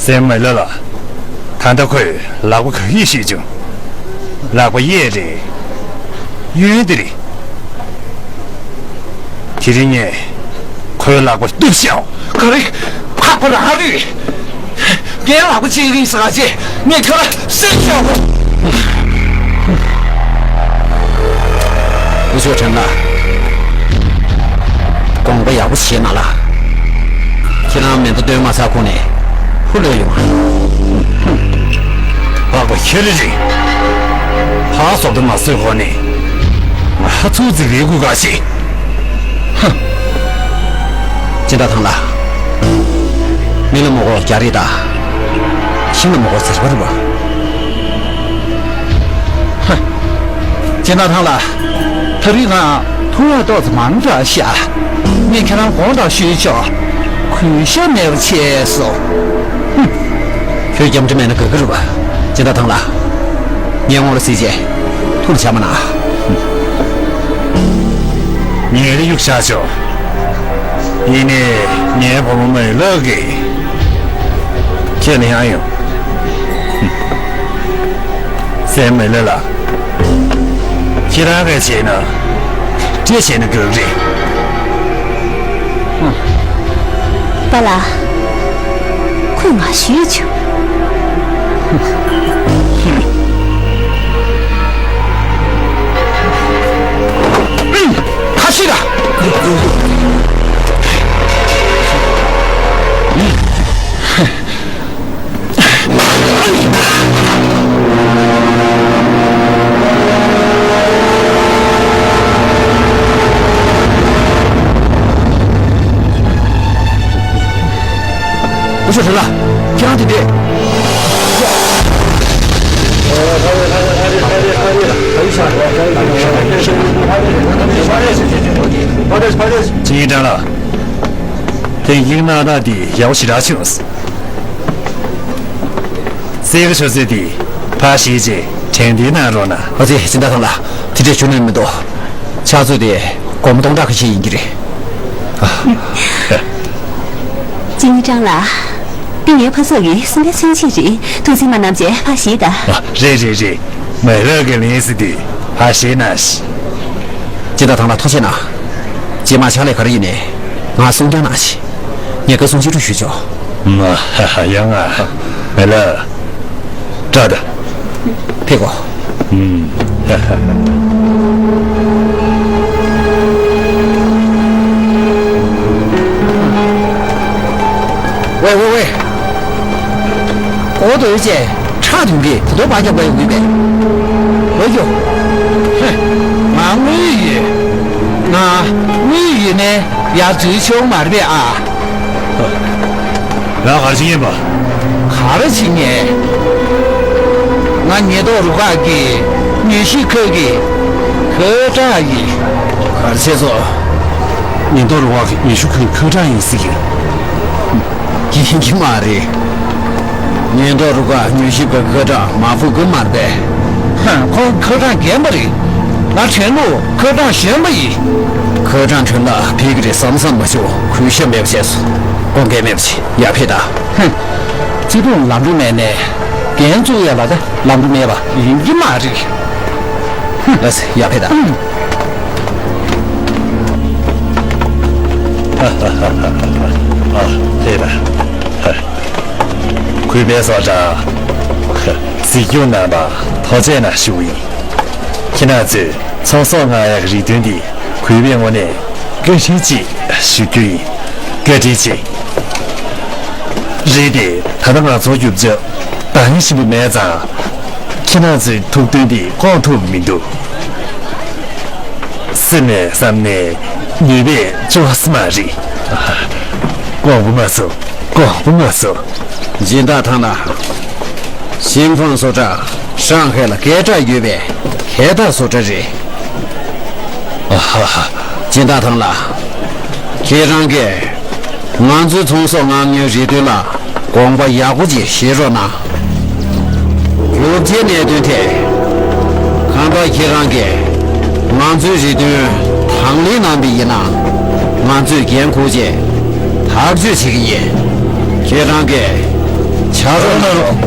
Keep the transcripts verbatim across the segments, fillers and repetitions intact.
སྲས་མོ་མེ་ལ་ལགས། ད་ལྟ་ཁོས་ལག་པ་ག་གིས་བཤུས་བྱུང་། ལག་པ་གཡས་རེད། གཡོན་དེ་རེད། དེ་རིང་ངས་ཁོའི་ལག་པ་གཏུབས་བཞག་ག་རེ། ཕག་པ་རང་རེད། ངའི་ལག་པ་གཅིག་རིང་ཟ་བྱས་ངས་ཁྱོད་ལ་བསད་བཞག་གོ། འུ་ཚོའི་དྲན་ལ། དགོངས་པ་ཡག་པོ་བཞེས་གནང་ལ། ཁྱེད་རང་མེ་མདའ་བཏོན་མ་ཚར་གོང་ནས་ཕུ་ལོས་ཡོང་། ཕག་པ་ཁྱེད་རེ་རེད། ཕག་སོག་ཏུ་མ་གསོད་གོང་ནས་ང་ཧ་ཚུགས་ཙིག་རེ་དགོས་ག་ཤེས། ཧ། སྦྱིན་བདག་ཐང་ལ། མི་ལ་མོ་གོ་རྒྱ་རེད་ད། ཤིང་ལ་མོ་གོ་ཟེར་བ་རེད་བ། ཧ། སྦྱིན་བདག་ཐང་ལ། ད་རིང་ང་ཐུག་ཡག་ཏོག་ཙམ་མང་དྲགས་ཤག་ངས་ཁྱེད་རང་དགོངས་དག་ཞུས་ཆོག་གུས་ཞབས་མེད་པ་བྱས་སོང་། ཧུམ། ཁྱོད་རྒྱབ་འདྲེ་མེད་ན་དགའ་གི་རེད་བ། སྦྱིན་བདག་ཐང་ལ། ངའི་ངོ་ལ་གཟིགས་བྱས། ཐུགས་ལ་བྱ་མ་གནང་། ངས་རེ་གཡུག་བཞག་ཆོག་ཡིན་ནའི་ངའི་བུ་མོ་མེ་ལགས་ཀྱིས་ཁྱེད་ལ་ཡང་ཡོང་། སྲས་མེ་ལེ་ལགས། ཁྱེད་རང་གིས་བྱས་ན་འདྲེ་བྱས་ན་དགའ་གི་རེད། པཱ་ལགས། ཁོས་ང་ཞུས་བྱུང་། ཁ་ཤི་ར། འུ་ཚོ་རེ་ལ། ཁྱེད་རང་དེ་འདྲས། ཅིན་ཀྲང་ལགས། དེང་གི་གནམ་དྭངས་དེ་ཡག་པོ་ཞེ་དྲག་བྱུང་། གསེར་གྱི་ཆུ་ཚོད་དེ་ཕར་བཞེས་རྗེས་དྲན་རྟེན་གནང་རོགས་གནང་། ཨ་ཙི། སྦྱིན་བདག་ཐང་ལ་དེ་འདྲས་བྱུང་ནས་མི་འདུག་ཕྱག་མཛོད་དེ་སྒོར་མོ་སྟོང་ཕྲག་ཁ་ཤས་ཡིན་གྱི་རེད། ཅིན་ཀྲང་ལགས། འདི་ངའི་ཕ་སོགས་ཀྱི་སེམས་པའི་མཚོན་བྱེད་རེད། ཐུགས་རྗེ་མ་གནང་བྱས་ཕར་བཞེས་དང་། ཨ། རེད་རེད་རེད། མེ་ལགས་ཀྱིས་ལེན་ཟེར་དུས་ཕར་བཞེས་གནང་ཞིག་སྦྱིན་བདག་ཐང་ལ་ཐུགས་རྗེ་གནང་། རྗེས་མ་ཕྱག་ལས་ག་རེ་ཡིན་ནའི་ང་གསུང་རྐྱང་གནང་ཞིག་ངས་བཀའ་གསུང་ཅི་སྒྲུབ་ཞུ་ཆོག་ང་ཧ་ཧ་ཡང་ང་། མེ་ལགས། སྐྲག་ད། ཕེབས་གོ། ཨུམ། ཧ་ཧ་ཧ། ཝེ་ཝེ་ཝེ། གོ་དོ་ཡོད་ཅེ། ཁྲག་དུང་གི་ད་དོ་བ་རྒྱབ་པ་ཡོད་པས། ཝེ་ཀྱོ། ཧེ། ང་དངོས་ཡོད། ང་དངོས་ཡོད་ནས་ཡར་འཛུལ་ཆོག་མ་རེད་པས་ཨ། ང་ག་རེ་བྱེད་ངེས་པ། ག་རེ་བྱེད་ངེས། ང་ཉེན་རྟོག་རུ་ཁག་གི་མྱུལ་ཞིབ་ཁང་གི་ཁ་གྲགས་ཡིན། ག་རེ་བྱས་སོ། ཉེན་རྟོག་རུ་ཁག་གི་མྱུལ་ཞིབ་ཁང་གི་ཁ་གྲགས་ཡིན་ཟེར་གི། ཡིན་གྱི་མ་རེད། ཉེན་རྟོག་རུ་ཁག་མྱུལ་ཞིབ་ཁང་གི་ཁ་གྲགས་མ་ཕུག་གི་མ་རེད་པས། ཧ། ཁོང་ཁ་གྲངས་རྒན་པ་རེད། ང་དྲན་ལུགས་ཁ་གྲངས་གཞོན་པ་ཡིན། ཁ་གྲངས་དྲན་ལ་ཕིག་གི་རེད་བསམ་བསམ་མ་བྱུང་། གུས་ཞབས་མེད་པ་བྱས་སོང་། དགོངས་འགལ་མེད་པ་བྱས། ཡར་ཕེབས་དང་། ཧུམ། བརྩེ་དུང་ལམ་འགྲོ་མེད་ནས། འགན་བཙུགས་ཡ་ལ་ད་ལམ་འགྲོ་མེད་པ་ཡིན་གྱི་མ་རེད། ཧུམ། ལགས་སེ། ཡར་ཕེབས་དང་། ཧུམ། ཨ། ཕེབས་དང་། གུས་པས་སོགས་དང་། གཟིགས་སྐྱོང་གནང་བར་ཐུགས་རྗེ་གནང་ཞུ་ཡིན། ཁྱེད་རང་ཚོས་ཚོང་ཟོག་མངགས་ཡག་གི་རེ་འདུན་འདི་གུས་པའི་ངོས་ནས་བཀའ་དྲིན་ཆེ་ཞུ་རྒྱུ་ཡིན། བཀའ་དྲིན་ཆེ། རེད་དེ། ད་ལྟ་ང་ཚོའི་རྒྱུ་ཆ་འདང་ཞིམ་པོ་མེད་ཙང་། ཁྱེད་རང་ཚོའི་ཐུགས་འདུན་འདི་སྐོང་ཐུབ་མི་འདུག་སེམས་ནས་བསམ་ནས་ནུས་པས་ཅོག་སི་མ་རེད། དགོངས་པ་མ་ཚོམས། དགོངས་པ་མ་ཚོམས། སྦྱིན་བདག་ཐང་ལ། ཤིན་ཧྥང་བཟོ་གྲྭ་ཧྲང་ཧའེ་ལ་སྐད་གྲགས་ཡོད་པའི་སྐད་གྲགས་བཟོ་གྲྭ་རེད། ཨ་ཧ་ཧ། སྦྱིན་བདག་ཐང་ལ། ཁྱེད་རང་གིས་ང་ཚོའི་ཚོང་ཟོག་མངགས་ཉོའི་རེ་འདུན་ལ་དགོངས་པ་ཡག་པོ་ཅིག་བཞེས་རོགས་གནང་། རྒྱུ་ཆའི་གནད་དོན་ཐད། གང་ལྟར་ཁྱེད་རང་གིས་ང་ཚོའི་རེ་འདུན་དང་ལེན་གནང་བ་ཡིན་ན། ང་ཚོས་འགན་འཁུར་རྗེས་ཐག་གཅོད་བྱེད་ཀྱི་ཡིན། ཁྱེད་རང་གིས་ ཆག་རོགས་གནང་རོགས།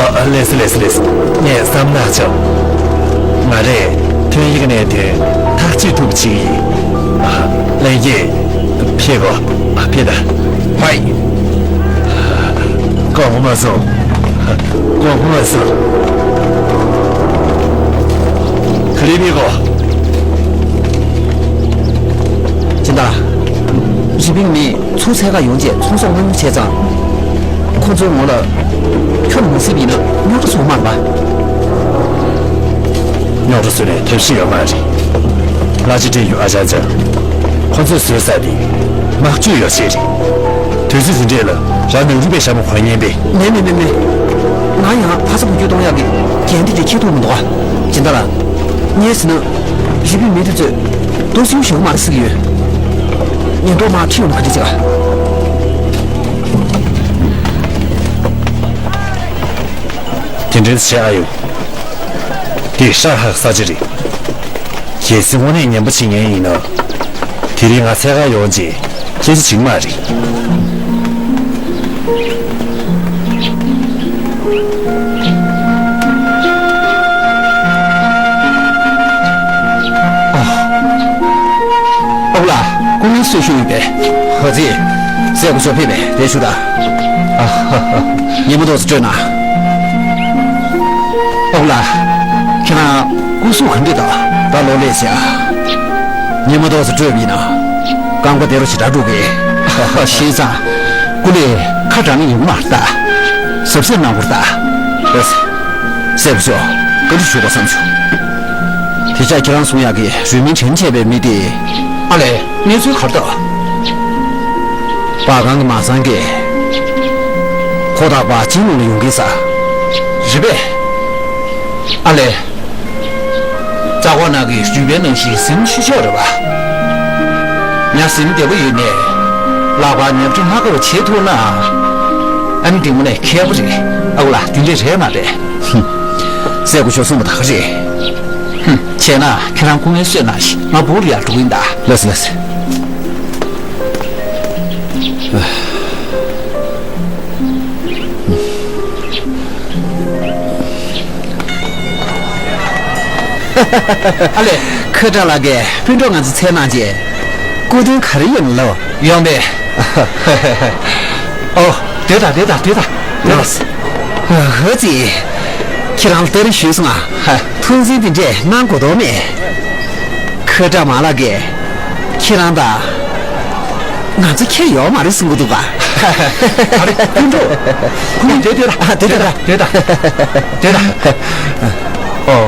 ཨ། ཨ། ལགས་སོ། ལགས་སོ། ལགས་སོ། ངས་བསམ་ནག་ཆོག་ང་རས་ཐོན་ཡིག་གནད་དོན་ཐག་གཅོད་ཐུབ་ཅིག་ཡིན། ཨ། ལན་རྒྱས་ཕེབས་གོ། ཨ། ཕེབས་ད། ཧའི། དགོངས་པ་མ་ཚོམས། དགོངས་པ་མ་ཚོམས། ག་རེ་ཕེབས་གོ། སྦྱིན་བདག་རི་པིན་མིས་ཚུར་འཚོལ་གར་ཡོང་རྗེས་ཚོང་ཟོག་མངགས་ཉོ་བྱས་ཙང་། ཁོ་ཚོའི་ངོ་ལ་ཁྱོད་མ་གཟིགས་པ་ཡིན་ན་རྙོག་དྲ་བཟོ་གི་མ་རེད་པ། རྙོག་དྲ་བཟོ་ནས་ཐབས་ཤེས་ཡོད་མ་རེད། གླ་ཆ་སྤྲད་རྒྱུ་ཨ་ཅག་ཅག་ཁོ་ཚོས་བཟོས་ས་དེ་དམག་སྤྱོད་ཡོ་བྱད་རེད། དུས་ཚོད་འདི་འདྲས་ལ་རང་ནང་རུལ་པའི་ཞྭ་མོ་གོན་ཉན་པས། མེད་མེད་མེད་མེད། ང་ཡང་ཕ་ས་བུ་རྒྱུད་གཏོང་ཡག་གི་འགན་འདི་དེ་འཁྱེར་ཐུབ་མི་འདུག་ཨ། སྦྱིན་བདག་ལགས། ངས་ཟེར་ན། རི་པིན་མི་དེ་ཚོས་རྡོ་སེའུ་ཞིག་མ་རེད་ཟེར་གྱི་ཡོད། ཉེན་རྟོག་དམག་ཁྲིད་ཡོང་ན་ག་འདྲ་བྱེད་ག། དེ་འདྲའི་བྱེད་ཨ་ཡོད། འདི་ཧྲ་ཧག་ས་ཆ་རེད། གལ་སྲིད་དངོས་གནས་ཉན་པ་བྱེད་མཁན་ཡིན་ན། དེ་རིང་ང་འཚོལ་གར་ཡོང་རྗེས་སྐད་ཆ་བྱེད་ཀྱི་མ་རེད། ཨོ་ལགས། སྐུ་ངལ་གསོ་ཞུ་ཡིན་པས། ཧ་ཙི། སྲས་སྐུ་ཞབས་ཕེབས་པས་དེ་ཞུ་དང་། ཨ་ཧ་ཧ། ཉི་མ་ཏོག་ཙམ་སྤྲོད་ན། ཨོ་ལགས། ཁྱེད་རང་སྐུ་གཟུགས་ག་འདྲ་འདུག་ད་ལོ་ལེགས་ཤག་ཉི་མ་ཏོག་ཙམ་སྤྲོད་པ་ཡིན་ན། རྐང་པ་བདེ་རུ་ཞིག་འདྲ་འགྲོ་གི། ཤེས་ཙང་། སྐུ་ལས་ཁ་གྲག་ནི་ཡོང་མ་རེད་ད། གཟབ་གཟབ་གནང་དགོས་རེད་ད། ལགས་སོ། སྲས་སྐུ་ཞབས། བཀའ་འདྲི་ཞུ་དགོས་བསམ་བྱུང་། དེ་ཆ་ཁྱེད་རང་གསུང་ཡག་གི་རུས་མིང་དྲན་བྱས་པའི་མི་དེ། ཨ་ལས། གནས་ཚུལ་ག་རེ་འདུག་པ་གང་གི་མ་ཚང་གི། ཁོ་དག་པ་ཅིན་ལུང་ལ་ཡོང་གི་ས། རེད་པས། ཨ་ལས། རྩ་འཁོར་ནང་གི་རུས་པའི་ནང་བཞིན་གཟིམ་ཆུང་ཆུང་རེད་པ། ཉ་གཟིམ་བདེ་པོ་ཡོད་ནས། ལག་པ་ཉབ་ཁྲི་སྔ་ག་བ་བྱེད་ཐུབ་ན། ཨ་ནི་འདི་མོ་ནས་མཁས་པོ་རེད། ཨ་ཁུ་ལགས་འདི་འདྲས་རེད་མ་རེད། ཧུམ། སྲས་སྐུ་ཞབས་གསུངས་པ་ད་ག་རེད། ཧུམ། བྱས་ན་ཁྱེད་རང་སྐུ་ངལ་གསོས་གནང་ཞིག་ང་སྦུག་ལ་ཡར་འགྲོ་གི་ཡིན་ད། ལགས་སོ་ལགས་སོ། ཨ་ལས། ཁ་ཏྲ་ལགས་ཀྱིས་སྤུན་གྲོགས་ང་ཚོ་འཚོལ་གནང་རྗེས། སྐུ་དོན་ག་རེ་ཡོད་ན་ལབ། ཡོང་པས། ཨོ། སྡོད་དང་སྡོད་དང་སྡོད་དང་། ལགས། ཧ་ཙི། ཁྱེད་རང་ལ་ལྟ་རེ་ཞུས་སོང་ང་། ཧ། ཐུགས་འཛིན་དེ་འདྲས་གནང་དགོས་དོན་མེད། ཁ་ཏྲ་མ་ལགས་ཀྱིས་ཁྱེད་རང་དང་ང་ཚོ་ཁྱེར་ཡོང་མ་རེད་གསུང་གི་འདུག་ག། ག་རེ། སྤུན་གྲོགས། ཁོ་གཉིས་སྡོད་སྡོད་དང་། ཨ། སྡོད་སྡོད་དང་། སྡོད་དང་། སྡོད་དང་། ཨོ།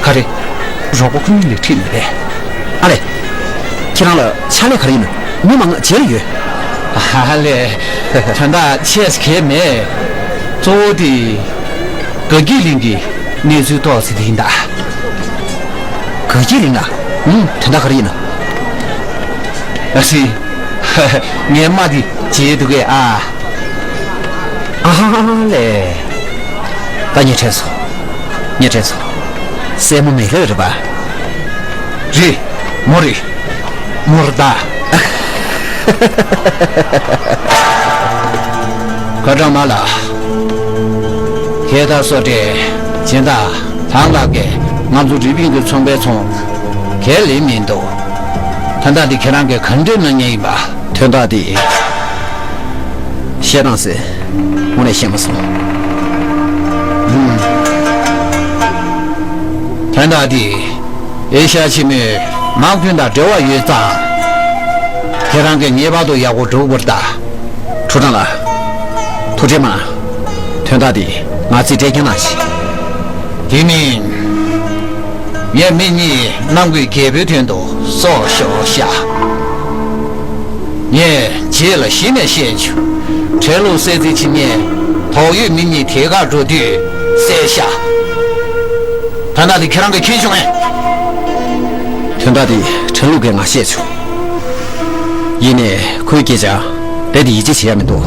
ག་རེ། རོགས་པ་ཁོ་གཉིས་ལ་ཁྲིད་མེད་པས། ཨ་ལས། ཁྱེད་རང་ལ་ཕྱག་ལས་ག་རེ་ཡིན་ནམ། མི་མང་རྗེས་ལ་ཡོད། ཧ་ལས། དོན་དག་ཆེ་ས་གང་ཡང་མེད། གཙོ་བོ་དེ། དགའ་སྐྱིད་གླིང་གི་གནས་ཚུལ་ཏོག་ཙམ་དེ་ཡིན་ད། དགའ་སྐྱིད་གླིང་ལ། ཨུམ། དོན་དག་ག་རེ་ཡིན་ནམ། ཨ་ཙི། ངའི་རྨ་དེ་བརྗེད་འདུག་གས་ཨ། ཨ་ཧ་ཧ་ལས། ད་ངས་དྲན་སོང་། ངས་དྲན་སོང་། སྲས་མོ་མེ་ལེ་རེད་པ། རེད། མོ་རེད། མོ་རེད་ད། ཁ་ཏྲ་མ་ལགས། ཧེ་ད་སོ་ཏྲེ། སྦྱིན་བདག་ཐང་ལགས་ཀྱིས་ང་ཚོ་རི་པིན་གྱི་ཚོང་པའི་ཚོང་། གས་ལེན་མི་འདུག་དོན་དག་འདི་ཁྱེད་རང་གིས་ག་འདྲས་གནང་མཁན་ཡིན་པ། དོན་དག་འདི། བཤད་དང་ཟེར། དངོས་གནས་ཤེས་མ་སོང་། ཨུམ། དོན་དག་འདི། ཨེ་ཤ་ཡ་ཆེན་མོའི་དམག་དཔོན་དང་འབྲེལ་བ་ཡོད་ཙང་། ཁྱེད་རང་གིས་ངེས་པར་དུ་ཡག་པོ་སྒྲུབ་དགོས་རེད་ད། ཁྲུ་ཀྲང་ལགས། ཐུགས་ཁྲལ་མ་གནང་། དོན་དག་འདི་ང་རྩིས་སྤྲད་རྐྱང་གནང་ཞིག་དེ་མིན། ངས་མི་གཉིས་གནམ་བསྐོས་རྒྱལ་པོའི་དོན་དུ་སྲོག་ཤོར་ཤག་ངས་རྗེས་ལ་གཞི་ནས་བཤད་བྱུང་། ཁྲལ་ལུགས་གསལ་རྩིས་བྱེད་མཁན་དོགས་ཡོད་མི་གཉིས་དེ་གར་འགྲོ་དུས་བསད་ཤག་དོན་དག་འདི་ཁྱེད་རང་གིས་མཁྱེན་བྱུང་ངས། དོན་དག་འདི་ཁྲལ་ལུགས་ཀྱིས་ང་བཤད་བྱུང་། ཡིན་ནའི་ཁོའི་སྐད་ཆ་རྦད་དེ་ཡིད་ཆེས་བྱེད་ཡ་མི་འདུག་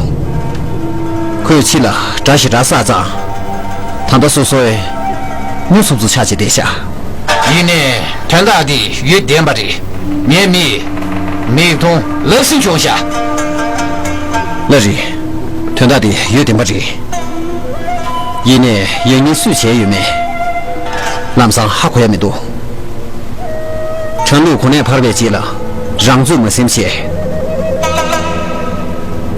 ཁོས་ཕྱི་ལ་དགྲ་ཞེ་དྲག་བསགས་ཙང་། ད་ལྟ་སོ་སོའི་སྨྱོ་འཚུབ་འཚུབ་ཆགས་བྱས་བསྡད་ཤག་ཡིན་ནའི་དོན་དག་འདི་ཡུན་བརྟན་པ་རེད། ངའི་མིག་མིག་མཐོང་ལག་ཟིན་བྱུང་ཤག་ལགས་རེད། དོན་དག་དེ་ཡོད་བདེན་པ་རེད། ཡིན་ནའི་ཡང་སྙིང་སུས་བྱས་ཡོད་མེད། ལམ་སང་ཧ་གོ་ཡ་མི་འདུག་ཁྲང་ལུགས་གོ་གནས་འཕར་བའི་རྗེས་ལ་རང་ཚོད་མ་ཟིན་བྱས།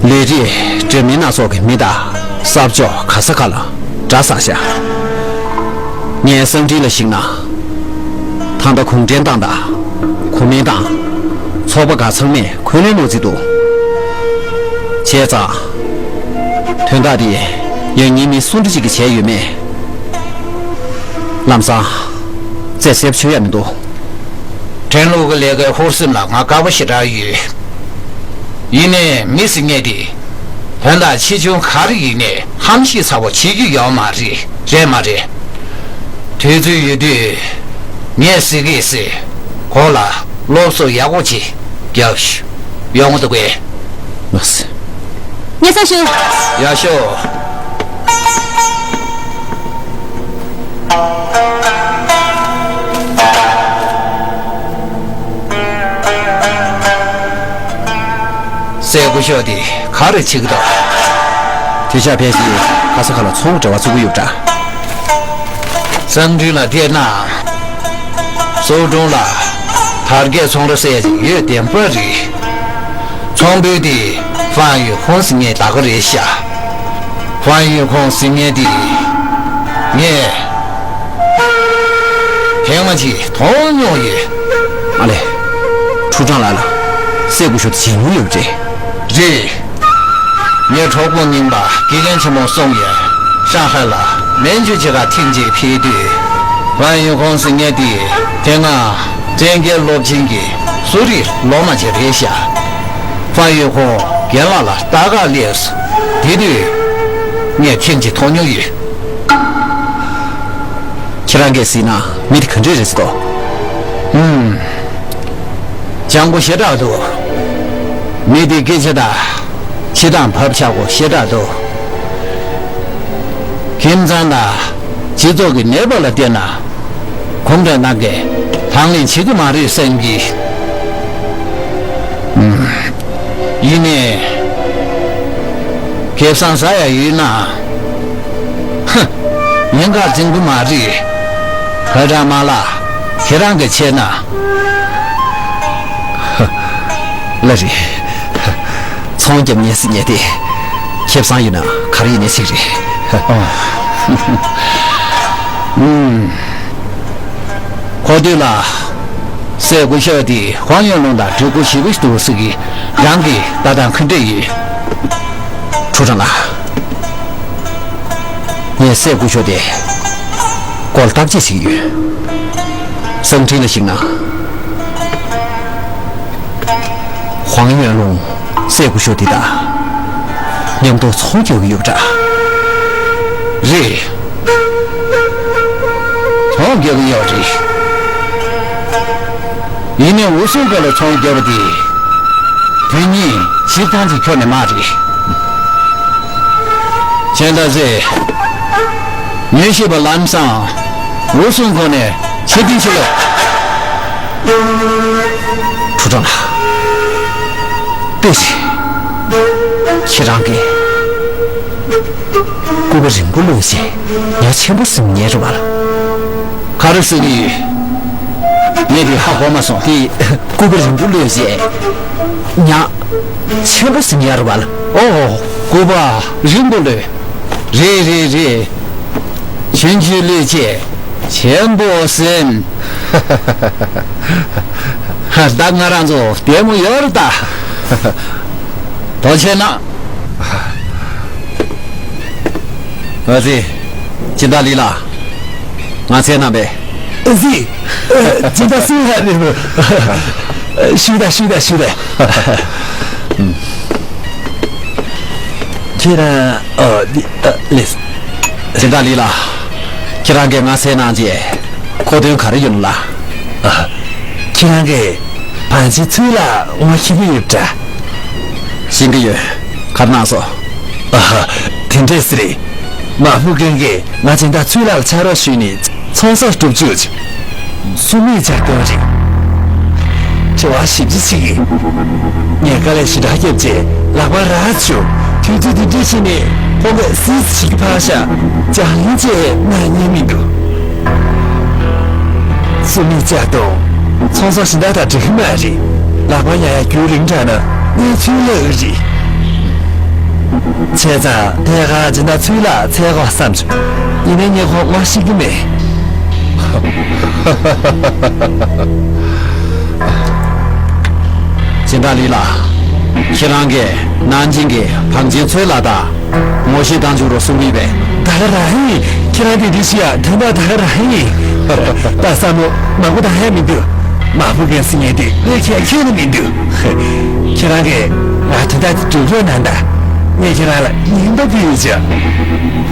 ལས་རིགས་འདྲ་མིན་སྣ་ཚོགས་ཀྱི་མི་དང་ས་ཕྱོགས་ག་ས་ག་ལ་གྲྭ་བསགས་ཤག་ངའི་གསང་འཕྲིན་ལ་གཞིགས་ན། ད་ལྟ་གུང་ཁྲན་ཏང་དང་གོ་མིན་ཏང་ཚོགས་པ་ཁག་ཚང་མས་འཁོན་ལན་སློག་རྩིས་འདུག་བྱས་ཙང་། དོན་དག་འདི་ཡང་ཉེས་མི་སུ་འདྲ་ཅིག་གིས་བྱས་ཡོད་མེད། ལམ་སང་རྩད་གསལ་པོ་ཆོད་ཡ་མི་འདུག་ཁྲང་ལུགས་ཀྱི་ལས་ཀའི་ཧུར་སེམས་ལ་ང་དགའ་པོ་ཞེ་དྲག་ཡོད། ཡིན་ནའི་མི་ཟེར་མཁན་དེ་དོན་དག་ཆེ་ཆུང་ག་རེ་ཡིན་ནའི་ཧམ་ཤེད་ཚ་པོ་བྱེད་རྒྱུ་ཡོད་མ་རེད། རེད་མ་རེད། དུས་ཚོད་ཡོད་དུས་ངས་ཟེར་གི་ཟེར། གོ་ལ་སློབ་གསོ་ཡག་པོ་ཅིག་རྒྱབ་ཤོག་ཡོང་གི་འདུག་གས། ལགས་སོ། སྙན་སེང་ཞུ། ཡག་ཤོག་སྲས་སྐུ་ཞབས་དེ་ག་རེ་བྱེད་ཀྱི་འདུག་དེ་ཤག་ཕལ་ཆེར་ག་ས་ག་ལ་ཚོང་འབྲེལ་བ་བཙུགས་ཀྱི་ཡོད་པ་འདྲ། གསང་འཕྲིན་ལ་བལྟས་ན། སོག་གྲོང་ལ་དར་རྒྱས་ཚོང་ར་ཟེར་ཡ་ཅིག་ཡོད་བདེན་པ་རེད། ཚོང་དཔོན་དེ་ཧྥང་ཡུས་ཧུང་ཟེར་མཁན་ད་ག་རེད་ཤག་ཧྥང་ཡུས་ཧུང་ཟེར་མཁན་དེ་ངས་ཐེངས་མ་གཅིག་མཐོང་མྱོང་ཡོད། ཨ་ལས། ཁྲུའུ་ཀྲང་ལགས་ལ་སྲས་སྐུ་ཞབས་དེ་མཇལ་མྱོང་ཡོད་པ་རེད། རེད། ངའི་གྲོགས་པོ་རྙིང་པ་དགེ་རྒན་ཆེན་མོ་སུང་ཡིས་ཧྲང་ཧའེ་ལ་མན་ཇུ་མཇལ་ཁ་ཐེངས་གཅིག་ཕེབས་དུས། ཧྥང་ཡུས་ཧུང་ཟེར་མཁན་དེ་དེ་སྔ་བཙན་རྒྱལ་སློབ་ཆེན་གྱི་གསོ་རིག་སློབ་མ་ཅིག་རེད་ཤག་ཧྥང་ཡུས་ཧུང་རྒན་ལགས་ལ་ལྟ་ག་སླེབས་སོང་། དེ་དུས་ངས་ཐེངས་གཅིག་མཐོང་མྱོང་ཡོད། ཁྱེད་རང་གིས་གཟིགས་ན་མི་དེ་ག་འདྲས་རེད་ཟེར་དོ། ཨུམ། སྤྱང་པོ་ཞེ་དྲག་འདུག་མི་དེ་སྐད་ཆ་དང་། བྱེད་སྟངས་བབ་ཆགས་པོ་ཞེ་དྲག་འདུག་ཁྱིམ་ཚང་དང་སྤྱི་ཚོགས་ཀྱི་གནས་བབ་ལ་བལྟས་ན། གུང་ཁྲན་ཏང་གིས་དང་ལེན་བྱེད་ཀྱི་མ་རེད་བསམ་གྱི། ཨུམ། ཡིན་ནའི། ཁེ་བཟང་ཟ་ཡ་ཡོད་ན། ཧ། ཉེན་ཁ་འཛིན་གི་མ་རེད། ཕ་བྲང་མ་ལགས་ཁྱེད་རང་གིས་བྱས་ན། ལགས་རེད། ཚོང་རྒྱབ་ཉན་སྲིད་ཉན་ཏེ། ཁེ་བཟང་ཡོད་ན་ག་རེ་ཡིན་ནའི་སྲིད་རེད། ཨུམ། གོ་ཐོས་ལ། སྲས་སྐུ་ཞབས་དེ་ཧོང་ཡོན་ལུང་དང་གྲོས་བསྡུར་ཞེ་པོ་ཞིག་འདུག་ཟེར་གི། རང་གི་ལྟ་སྟངས་ག་འདྲས་ཡོད། ཁྲུའུ་ཀྲང་ལགས། ངས་སྲས་སྐུ་ཞབས་དེ་སྐོར་བརྟག་དཔྱད་བྱེད་ཀྱི་ཡོད། གསང་འཕྲིན་ལ་གཞིགས་ན། ཧོང་ཡོན་ལུང་སྲས་སྐུ་ཞབས་དེ་དང་མཉམ་དུ་ཚོང་རྒྱག་གི་ཡོད་པ་འདྲ། རེད། ཚོང་རྒྱག་གི་ཡོད་རེད། ཡིན་ནའི་འུ་སུང་སྒང་ལ་ཚོང་རྒྱག་པ་དེ། དོན་སྙིང་སྤྱིར་བཏང་གི་ཁྱོན་ནས་མ་རེད། གཞན་དག་ཚེ། ཉོན་ཤེས་པ་ལམ་སང་འུ་སུང་ཁོ་ནས་ཕྱིར་འཐེན་བྱེད་ལོ། ཁྲུའུ་ཀྲང་ལགས། དཔེ་ཆ། ཁྱེད་རང་གིས་སྐུད་པ་རིང་པོ་བླུགས་རྗེས་ཉ་ཆེན་པོ་ཟིན་ཉེ་རུ་བ་ལ། ག་རེ་ཟེར་གི་ཡོད། ངས་དེ་ཧ་གོ་མ་སོང་། དེ་སྐུད་པ་རིང་པོ་བླུགས་རྗེས་ཉ་ཆེན་པོ་ཟིན་ཉེ་རུ་བ་ལ། ཨོ། སྐུད་པ་རིང་པོ་བླུགས། རེད་རེད་རེད། ཆུང་ཆུང་བླུགས་རྗེས་ཆེན་པོ་ཟིན། ད་ང་རང་ཚོ་བདེ་མོ་ཡོད་རེད་ད། དོ་ཆེ་ན། ཨ་ཙི། སྦྱིན་བདག་ལི་ལགས། ང་ཚེ་ན་བས། ཨ་ཙི། སྦྱིན་བདག་སུ་ལ་རེད། ཞུ་ད་ཞུ་ད་ཞུ་ད། ཁྱེད་རང་། ཨ། ལི། ཨ། ལི། སྦྱིན་བདག་ལི་ལགས། ཁྱེད་རང་གིས་ང་ཚེ་ན་རྗེས་གོ་དོན་ག་རེ་ཡོད་ལ། ཨ། ཁྱེད་རང་གིས་བང་ཆེན་ཚུའུ་ལགས་ངོ་ཤེས་ཀྱི་ཡོད་པ་འདྲ། ཤེས་ཀྱི་ཡོད། ག་རེ་གནང་སོང་། ཨ། དེ་འདྲས་རེད། མ་ཧྥུ་ཀན་གྱིས་ང་སྦྱིན་བདག་ཚུའུ་ལགས་ལ་ཕྱག་རོགས་ཞུས་ནས་ཚོང་ཟོག་སྒྲུབ་བཅུག་ཅིག་སུ་མིག་ཅར་དོན་རེད། དྲི་བ་ཞིབ་ཅིག་བྱེད་ཀྱི། ངས་དཀའ་ལས་ཞེ་དྲག་བརྒྱབ་རྗེས་ལག་པ་རག་བཅུག་དུས་ཚོད་དེ་འདྲ་ཞིག་ནས་ཁོང་གིས་སིས་ཞིག་ཕར་བཞག་ཅང་ཡིན་ཅེས་གནང་ཉན་མི་འདུག་སུ་མི་ལྕགས་དང་ཚོང་ཟོག་གཞན་དག་དང་འགྲིག་གི་མ་རེད། ལག་པ་ཉར་ཡ་རྒྱུན་རིང་དྲགས་ན་གནས་ཚུལ་བརླག་གི་རེད། བྱས་ཙང་ཐད་ཀར་སྦྱིན་བདག་ཚུར་ལ་འཚོལ་དགོས་བསམ་བྱུང་། ཡིན་ནའི་ངས་ཁོང་ངོ་ཤེས་ཀྱི་མེད། སྦྱིན་བདག་ལི་ལགས། ཁྱེད་རང་གིས་ནན་ཅིང་གི་བང་ཆེན་ཚུར་ལ་དང་ངོ་ཤེས་བཏང་བཅུག་རོགས་གསུང་གི་ཡིན་པས། ད་ག་རང་ཡིན། ཁྱེད་རང་དེ་འདྲ་ཞིག་ཡ་དོན་དག་ད་ག་རང་ཡིན། ད་བསམ་བློ་མང་པོ་བཏང་ཡ་མི་འདུག་མ་བུ་གན་སི་ཉན་དེ་ལས་ཁྱད་ཁྱོན་ནས་མི་འདུག་ཁྱེད་རང་གིས་ང་དོན་དག་དེ་སྒྲུབ་རོགས་གནང་དང་། ངས་ཁྱེད་རང་ལ་ཉན་པ་ཕུལ་བྱ།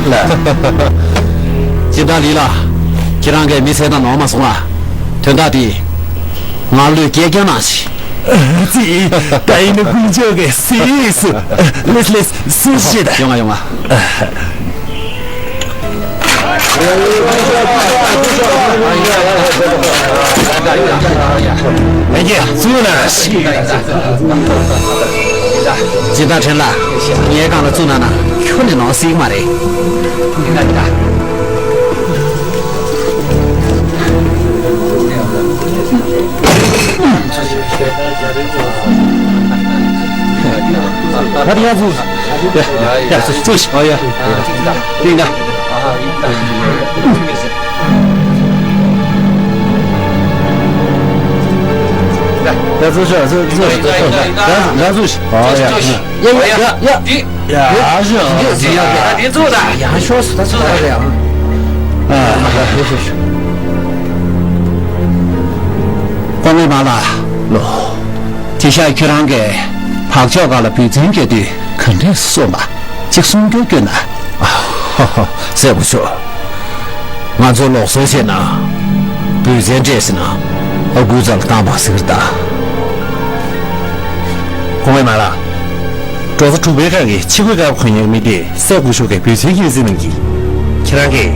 ལ། སྦྱིན་བདག་ལི་ལགས། ཁྱེད་རང་གིས་མི་ཚེ་དང་ནོར་མ་སོང་ལ། དོན་དག་དེ་ང་ལུས་སྐྱེལ་རྐྱང་གནང་ཞིག་ཙི། ད་ཡིན་ན་དཀོན་མཆོག་གི་སྲས་སུ། ལེས་ལེས་སུ་ཞེས་ད། ཡོང་ང་ཡོང་ང་། ལྷན་རྒྱས་བཙུགས་ན། སྦྱིན་བདག་ཕྲན་ལགས། ངའི་སྒང་ལ་བཙུགས་གནང་ན་ཁྱོན་ནས་ནོར་སྲིད་ཀྱི་མ་རེད། ད་ཡར་ཚུར། ཡ་ཡ་ཚུར་ཚུར། ཨོ་ཡ། ཏིང་ད། ཡ་ཚུར་ཤོག་ཚུར་ཚུར། ཡ་ཚུར་ཤོག་ཨོ་ཡ། ཡ་ཡ་ཡ་ཡ། ཡ་ཡ་ཡ། འདི་ཚོ་ད་ཡང་ཤོག་ས་ཚོ་ད་ཡང་། ཨ་ཤོག་ཤོག་ཤོག་སྐུ་ངོ་མ་ལགས། ལོ། དེ་ཤག་ཁྱོད་རང་གིས་བག་ཆགས་སྒང་ལ་འབུལ་ཚན་རྒྱག་དུས་ག་འདྲས་སོང་པ། ཅིག་གསུང་རྒྱུ་སྐྱོན་ན། ཧ་ཧ། སྲས་སྐུ་ཞབས། ང་ཚོ་ལོག་སྲོལ་བྱས་ན། འབུལ་ཚན་སྤྲད་ཟིན་ན། ཨ་ཁུ་རྩ་ལ་བཏང་བ་ཟེར་གི་ད། སྐུ་ངོ་མ་ལགས། འབྲོག་རྩ་དྲུག་པའི་ཁག་གི་ཕྱི་དགོན་ཀར་གོན་ཡག་མི་དེ་སྲས་སྐུ་ཞབས་ཀྱི་འབུལ་ཚན་ཡིན་ཟེར་ནང་གི། ཁྱེད་རང་གིས།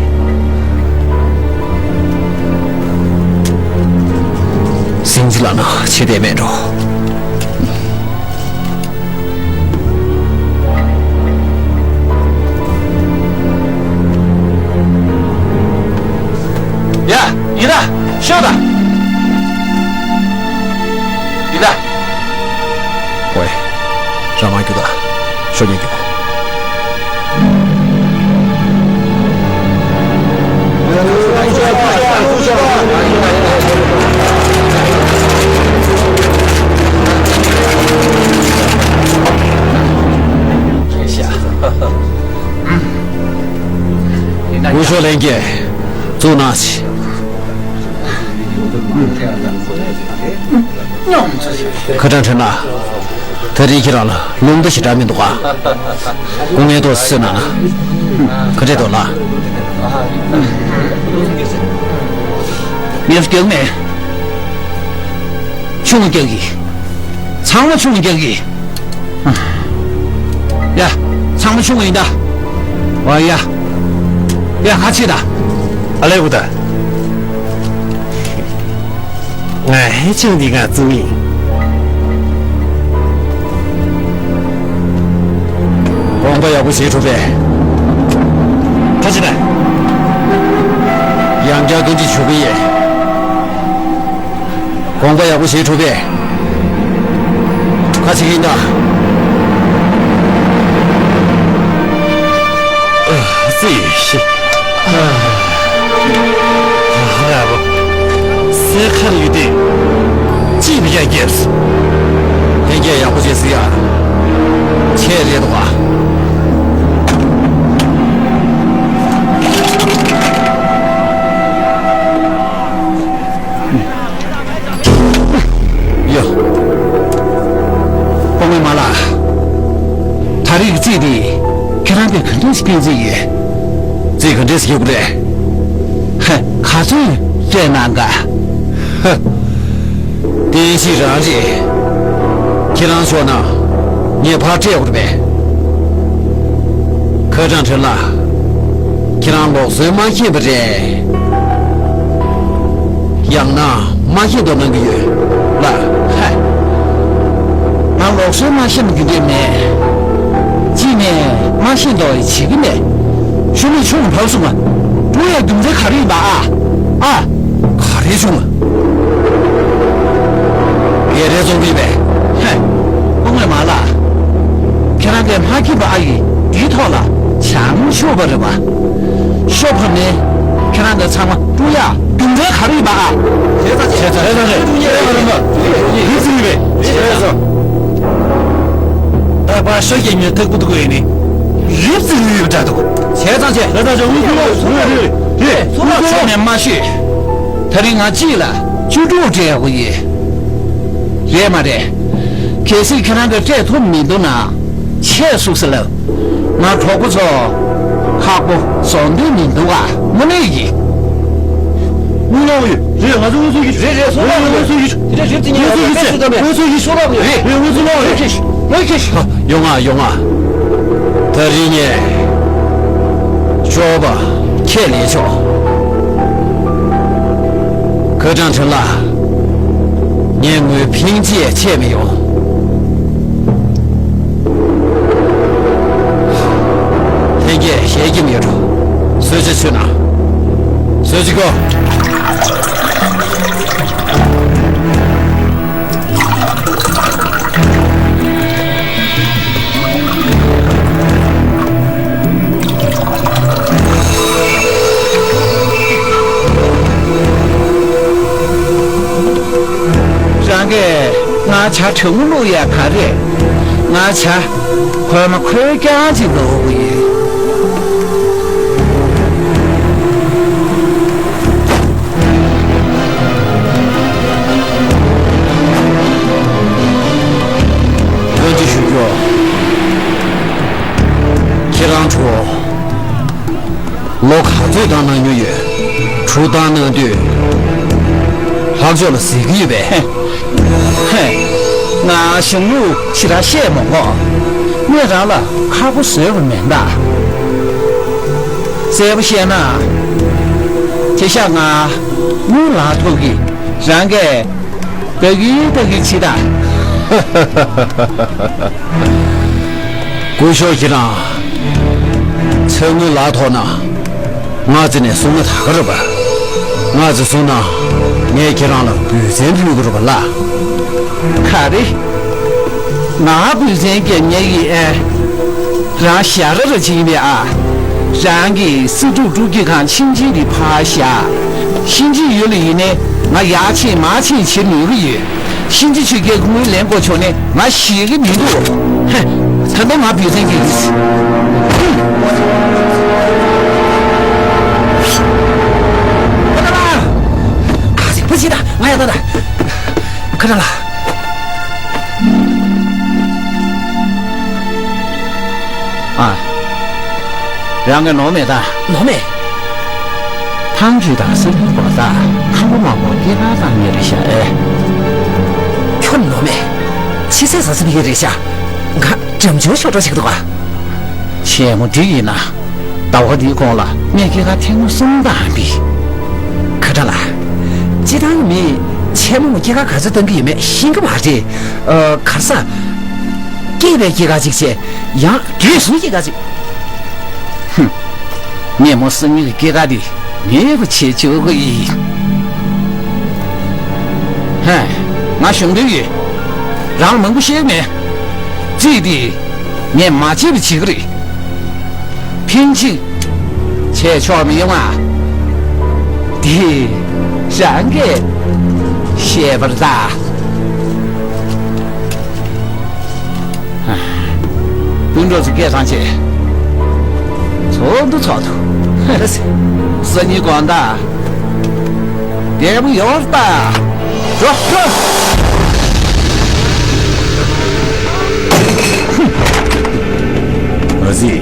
སེང་ཆེན་ལགས་ན་ཆེ་དེ་མེད་འགྲོ། ཡ། ཡིན་ད། ཤོག་ད། ཡིན་ད། ཝེ། རང་མ་རྒྱུག་ད། ཤོག་ཉིད་རྒྱུག་སྐུ་ཞབས་ལྷན་རྒྱས། བཙུགས་གནང་ཞིག་ཁ་ཏྲང་ཁྲེན་ལགས། ད་རེས་ཁྱེད་རང་ལ་རླུང་རྟ་ཞེ་དྲག་མི་འདུག་ག་སྐུ་ངལ་ཏོག་ཙམ་གསོས་གནང་ན། ག་འདྲས་འདུག་ལགས། ངལ་རྒྱག་མེད། ཆུང་རྒྱག་གི། ཚང་མ་ཆུང་རྒྱག་གི། ཡ། ཚང་མ་ཆུང་ཡིན་ད། ཨོ་ཡ། ཡ་ཁ་ཕྱེ་ད། ཨ་ལས་བུ་ད། ང་ཧེ་ཆང་འདི་ག་བཙུགས་ཡིན། དགོངས་པ་ཡག་པོ་བཞེས་གྲུབ་པས། ཁ་ཕྱེ་ད། ཡང་བསྐྱར་བཀའ་འདྲི་ཞུ་གི་ཡིན། དགོངས་པ་ཡག་པོ་བཞེས་གྲུབ་པས། ཁ་ཕྱེ་གི་ཡིན་ད། ཨ་ཙི་ཤི། ཨ་ཧ་ལ་བོ། སའི་ཁར་ཡོད་དེ། ཅི་བྱ་རྒྱབ། ལྷན་རྒྱས་ཡག་པོ་བྱེད་ཟིག་ཡ། ཆེ་རེད་དོ། ཡ། སྐུ་ངོ་མ་ལགས། ད་རེས་ཀྱི་རྩིས་འདི་ཁྱེད་རང་གིས་ག་འདྲས་སེ་སྐྱོན་རྩིས་ཡོད། རྩིས་ག་འདྲས་སེ་རྒྱག་དགོས་རེད། ཧ། ག་ཚོད་སྤྲད་གནང་ག་ཧ། བསྟན་བཤིག་རང་རེད། ཁྱེད་རང་ཕྱོགས་ན་ངས་ཕར་སྤྲད་དགོས་རེད་པས། ཁ་ཏྲང་ཁྲེན་ལགས། ཁྱེད་རང་ལོག་སྲོལ་མ་མཁྱེན་པ་རེད། ཡང་ན་མ་མཁྱེན་མདོག་གནང་གི་ཡོད་ལ། ཧ། ང་ལོག་སྲོལ་མ་མཁྱེན་པ་རྒྱུ་འབྲས་མེད། ཅི་མེད། མ་ཤེས་མདོག་བྱེད་ཀྱི་མེད། ཤུལ་མའི་ཆུ་བོ་བབས་སོང་ང་། ཀྲུའུ་ཡ་རྒྱུ་མཚན་ག་རེ་ཡིན་པ་ཨ། ཨ། ག་རེ་བྱུང་། ཡེ་རེ་རྫོང་བི་བས། ཧེ། སྐུ་ངོ་མ་ལགས། ཁྱེད་རང་གིས་མ་མཁྱེན་པ་ཨ་ཡིན་འདིའི་ཐོག་ལ་བྱང་ཆུབ་པ་རེད་པ། ཤོ་ཕམ་ནི་ཁྱེད་རང་གིས་ཚང་མ་ཀྲུའུ་ཡ་རྒྱུ་མཚན་ག་རེ་ཡིན་པ་ཨ། བྱས་ཙང་བྱས་ཙང་བྱས་ཙང་རེད། ཀྲུའུ་ཡ་རེད་པ། ཡིན་ཟིན་པས། བྱས་ཙང་། ད་པ་ཤོ་རྒྱལ་མྱུར་ཐག་པུ་ཏུ་གོ་ཡིན་ནི། རིབ་ཙི་རིབ་འདྲ་འདུག་བྱས་ཙང་བྱས། བྱས་ཙང་བྱས། འུ་ཚོ་ལ་འུ་ཚོ་ལ་རེད་རེད། ཚོ་ལ་ཚོ་ནས་མ་ཤེས། ད་རིང་ང་གཅིག་ལ་བཅུ་དྲུག་སྤྲད་དགོས་ཡིན། རེད་མ་རེད། གལ་སྲིད་ཁྱེད་རང་གིས་སྤྲད་ཐུབ་མི་འདུག་ན་ཆད་སུག་ས་ལབ། ང་གྲོགས་པོ་ཚོ་ཁག་པོ་བཟོ་འདོད་མི་འདུག་ག་དངོས་གནས་ཡིན། དངུལ་ལོག་ཡོད་རེད། ང་ཚོ་དངོས་སུ་ཡིད་རེད་རེད། སོ་ལོག་ཡོད་དངོས་སུ་ཡིད། དེ་འདྲ་རེད་དེ་ཉིད་ལ་དངོས་སུ་ཡིད་ཆེ་དངོས་སུ་ཡིད། སོ་ལོག་ཡོད་རེད། རེད་དངོས་སུ་ལོག་ཡོད། ངོ་ཤེས་ངོ་ཤེས། ཡོང་ང་ཡོང་ང་། ད་རིང་ངས་སྐྱོ་བ་ཁས་ལེན་ཆོག་ཁ་ཀྲང་ཁྲིན་ལགས། ངས་ངོས་ཕིང་ཅིའི་ཆད་མི་ཡོང་། ལྷན་རྒྱས་ཞལ་སྐྱིད་ཡོད་འགྲོ། གསོལ་ཇ་མཆོད་གནང་། གསོལ་ཇ་གོ། རང་གིས་ང་ཇ་གྲང་མོ་བླུགས་ཡ་ག་རེ། ང་ཇ་ཁོལ་མ་ཁོལ་རྐྱང་ཅིག་བླུགས་ཡིན། ཐུགས་རྗེ་ཞུ་རྒྱུ། ཁྱེད་རང་ཚོ་ལོ་ག་ཚོད་བཏང་གནང་རྒྱུ་ཡོད། གྲུ་བཏང་གནང་དུས་ལྷག་ཕྱོགས་ལ་གཟིགས་ཀྱི་ཡོད་པས། ཧེ། ང་གཞུང་ལུགས་ཞེ་དྲག་ཤེས་མ་དགོས། ངས་རང་ལ་ཁག་པོ་བཟོས་པ་མིན་ད། གསལ་པོ་བཤད་ན། དེ་ཤག་ང་དངུལ་ལག་ཐོག་གི་རང་གིས་ལྟ་གི་ལྟ་གི་ཕྱི་ད། སྐུ་ཞབས་ཁྱེད་རང་ཚེ་སྔོན་ལག་ཐོག་ན། ང་ཚོ་ནས་གསུང་ན་ད་ག་རེད་པ། ང་ཚོ་གསུང་ན་ངས་ཁྱེད་རང་ལ་འབུལ་ཚན་ཕུལ་དགོས་རེད་པ་ལ། ག་རེ། ང་འབུལ་ཚན་རྒྱབ་ཉེ་གི་ཨེ། རང་ཞ་ར་ར་བྱེད་ཀྱི་མེད་ཨ། རང་གི་སི་ཀྲུག་ཀྲུག་གི་གང་ཕྱིན་ཆད་དེ་ཕར་བཞག་ཕྱིན་ཆད་ཡོད་ལ་ཡིན་ནས་ང་ཡར་ཕྱིན་མར་ཕྱིན་བྱེད་ནུས་ཀྱི་ཡོད། ཕྱིན་ཆད་ཆོས་རྒྱལ་དངུལ་ལེན་དགོས་བྱུང་ནས་ང་ཞེད་ཀྱི་མི་འདུག་ཧེ། ད་ལྟ་ང་འབུལ་ཚན་གྱི་ཡིན། ཁ་ཏ་ལ། ཨ་ཙི་ཕ་ཕྱི་ད་ང་ཡ་ད་ད། ཁ་ཏ་ལ། ཨ། རང་གི་ནོར་མེད་ད། ནོར་མེད། ཐང་ཆུ་དང་སེར་ཉིན་པ་དང་ཁང་པ་མང་པོ་སྐྱེ་ཁ་བཏང་ངེས་རེད་ཤག་ཨེ། ཁྱོད་ནོར་མེད། ཕྱི་ཚེས་ཟ་ཟིན་གྱི་རེད་ཤག་ང་འགྲམ་ཆུང་ཤོག་འགྲོ་ཞིག་འདུག་ག་ཆེན་མོ་འདི་ཡིན་ན། ཟླ་བ་འདིའི་གོང་ལ་ངས་སྐྱེ་ཁ་ཐེངས་མ་གསུམ་བཏང་པས། ཁ་ཏ་ལ། སྤྱི་བཏང་མི་ཆེན་མོ་སྐྱེ་ཁ་ག་ཚོད་བཏང་གི་ཡོད་མེད་ཤེས་ཀྱི་མ་རེད། ཨ། ག་རེ་ཟ། སྐྱེས་པའི་སྐྱེ་ཁ་གཅིག་བྱས། ཡང་རྒས་སོང་སྐྱེ་ཁ་གཅིག་ཧུམ། སྙེ་མོ་སང་ཉིན་གྱི་སྐྱེ་ཁ་འདི་ངས་བུ་བྱེད་བཅུག་གི་ཡིན། ཧེ། ང་གཞུང་དོན་ཡོད། རང་མང་པོ་བཤད་མེད། རྩིས་འདི་ངས་མ་བརྗེད་པ་བྱེད་ཀྱི་རེད། ཕིན་ཅིག་བྱས་ཆོག་མི་ཡོང་ང་། འདི་རང་གིས་ཤེས་པར་གདའ། སྤུན་གྲོགས་ཚོ་སྐད་གཏོང་བྱེད། ཚོགས་འདུ་ཚོགས་འདུ། སང་ཉིན་དགོང་དག་བདེ་པོ་ཡོང་བར་ལྟ། འགྲོ་འགྲོ། ཨ་ཙི།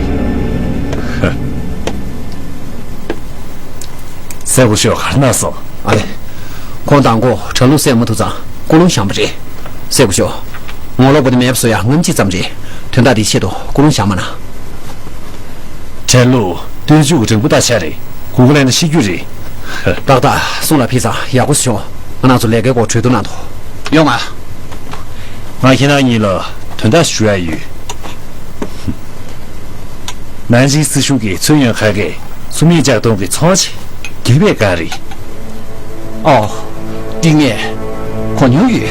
སྲས་སྐུ་ཞབས་ག་རེ་གནང་སོང་། ཨ་ལེ། ཁོང་དང་པོ་གྲྭ་ལུགས་སྲས་མོ་ཐུག་ཙང་ཀུན་སློང་བཞག་པ་རེད། སྲས་སྐུ་ཞབས། ངོ་ལོག་པ་དེ་མེད་པ་བཟོ་ཡ་ལྔ་གཅིག་ཙམ་རེད། དོན་དག་དེའི་ཆེད་དུ་ཀུན་སློང་བཞག་མ་གནང་། གྲྭ་ལུགས་སྟོན་མཇུག་གི་རིང་པོ་ད་ཆ་རེད། གུ་གུ་ལན་ན་ཤི་རྒྱུ་རེད། ཏག་ཏག་གསུང་ལ་ཕེབས་ཙང་ཡག་པོ་བྱུང་། ང་རང་ཚོ་ལས་ཀའི་སྐོར་གྲོས་བསྡུར་གནང་དོ། ཡོང་ང་། ང་ཁྱེད་རང་གཉིས་ལ་དོན་དག་ཞུ་ཡ་ཡོད། ནན་ཅིང་སྲིད་གཞུང་གིས་ཚུའུ་ཡོན་ཁ་གིས་སུ་མིག་ལྕགས་ཐོང་གི་ཚོང་བྱེད་རྒྱུ་བས་གང་རེད། ཨོ། འདི་ངས་གོ་མྱོང་ཡོད།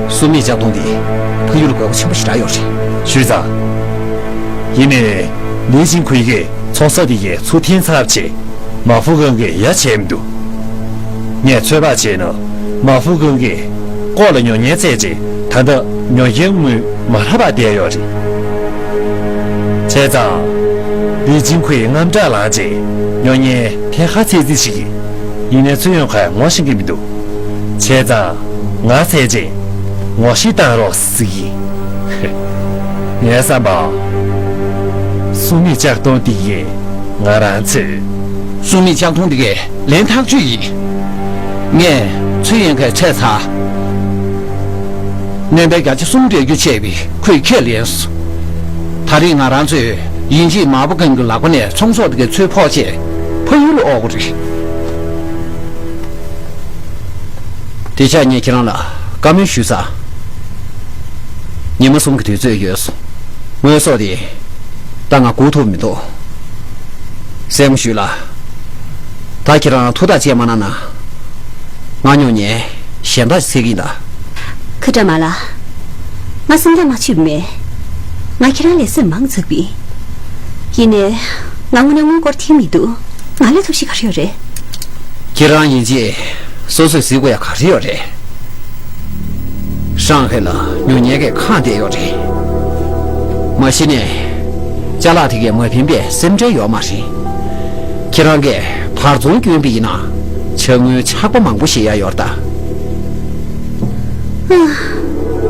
སུ་མིག་ལྕགས་ཐོང་འདི་ཕ་ཡུལ་ལ་དགོས་མཁོ་ཆེན་པོ་ཞེ་དྲག་ཡོད་རེད། ཞུས་ཙང་། ཡིན་ནའི། ལི་ཅིན་ཁུའེ་གིས་ཚོང་ས་དེ་གའི་ཚུར་འཐེན་ཚར་བ་བྱས། མ་ཧྥུ་ཀང་གིས་ཡ་བྱས་མི་འདུག་ངས་ཚོད་དཔག་བྱས་ན། མ་ཧྥུ་ཀང་གིས་ལྐོག་ལ་ཉོ་མཁན་བཙལ་རྗེས་ད་ལྟ་ཉོ་མཁན་དངུལ་མ་ལྷག་པར་བསྡད་ཡོད་རེད། བྱས་ཙང་། ལི་ཅིན་ཁུའེ་དངངས་སྐྲག་ལངས་རྗེས་ཉོ་མཁན་ཐད་ཀར་འཚོལ་རྩིས་བྱེད་ཀྱི། ཡིན་ནའི་ཚུའུ་ཡོན་ཁ་ངོ་ཤེས་ཀྱི་མི་འདུག་བྱས་ཙང་། ང་བཙལ་རྗེས་ངོ་ཤེས་བཏང་རོགས་ཟེར་གྱི། ངའི་བསམ་པར། སུ་མིག་ལྕགས་ཐོང་འདི་གས་ང་རང་ཚོའི། སུ་མིག་ལྕགས་ཐོང་འདི་གས་ལན་ཐག་ཆོད་ཡིན། ངས་ཚུའུ་ཡོན་ཁའི་ཁྲལ་ཚར། སྣོན་པ་བརྒྱ་ཆ་གསུམ་སྤྲད་རྒྱུ་བྱས་པས་ཁོས་ཁས་ལེན་སོང་། ད་རེས་ང་རང་ཚོས་ཡིན་གཅིག་མ་ཧྥུ་ཀང་གི་ལག་པ་ནས་ཚོང་ཟོག་དེ་གའི་ཚུར་ཕོག་བྱས་ཕ་ཡུལ་ལ་འོག་གི་རེད། དེ་ཆ་ངས་ཁྱེད་རང་ལ་བཀའ་མོལ་ཞུས་ས། ཉི་མ་གསུམ་གྱི་དུས་ཚོད་ཡོད་སོང་། དངོས་ཟོག་དེ་ད་ང་སྒུག་ཐུབ་མི་འདུག་གསལ་པོ་ཞུས་ལ། ད་ཁྱེད་རང་ཐུགས་ཐག་བཅད་མ་གནང་ན། ང་ཉོ་མཁན་གཞན་དག་ཅིག་འཚོལ་གྱི་ཡིན་ད། ཁ་བྲལ་མ་ལ། ང་སེམས་ཐག་མ་ཆོད་མེད། ང་ཁྱེད་རང་ལས་སེམས་མང་ཚུགས་པས། ཡིན་ནའི། ང་དངོས་གནས་དངུལ་སྐོར་ཐིག་མི་འདུག་ང་ལས་ཐབས་ཤེས་ག་རེ་ཡོད་རེད། ཁྱེད་རང་ཡིན་གཅིག་སོ་སོས་གཟིགས་དགོས་ཡ་ག་རེ་ཡོད་རེད། ཧྲང་ཧའེ་ལ་ཉོ་མཁན་གྱི་ཁང་བསྡད་ཡོད་རེད། མ་གཞི་ནས། ཅ་ལག་དེ་གས་མ་ཕན་པའི་སེམས་ཁྲལ་ཡོད་མ་རེད། ཁྱེད་རང་གིས་བར་ཚོང་བསྐྱོན་པ་ཡིན་ན། ཕྱག་དངུལ་ཆག་པ་མང་པོ་བཞེས་ཡ་ཡོད་ད།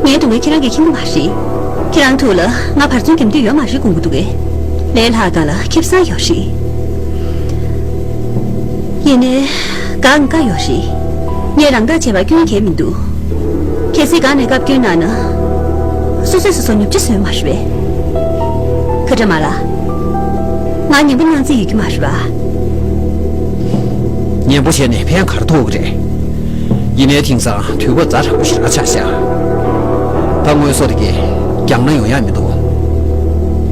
ངའི་སྡུག་བསྔལ་ཁྱེད་རང་གིས་མཁྱེན་གྱི་མ་རེད། ཁྱེད་རང་ཐུགས་ལ་ང་བར་ཚོང་རྒྱབ་འདོད་ཡོད་མ་རེད་དགོངས་ཀྱི་འདུག་གས། ལས་སླ་སྒང་ལ་ཁེ་བཟང་ཡོད་རེད། ཡིན་ནའི། འགག་འགག་ཡོད་རེད། ངས་རང་བདག་བྱས་པར་སྐྱོན་གང་ཡང་མི་འདུག་གལ་སྲིད་འགག་ནས་སྐབས་སྐྱོན་གནང་ན། སོ་སོས་སོ་སོར་ཉོབ་ཆ་བཟོས་མ་རེད་པས། ཁ་བྲལ་མ་ལ། ང་ངན་པ་མྱངས་རྩིས་ཡོད་ཀྱི་མ་རེད་པ། ངན་པ་བྱས་ནས་ཕན་ག་རེ་ཐོགས་ཀྱི་རེད། ཡིན་ནའི་དེང་སང་དུས་བབ་ཛ་དྲག་པོ་ཞེ་དྲག་ཆགས་ཤག་ད་དངོས་ཟོག་དེ་གས་རྒྱང་ན་ཡོང་ཡ་མི་འདུག་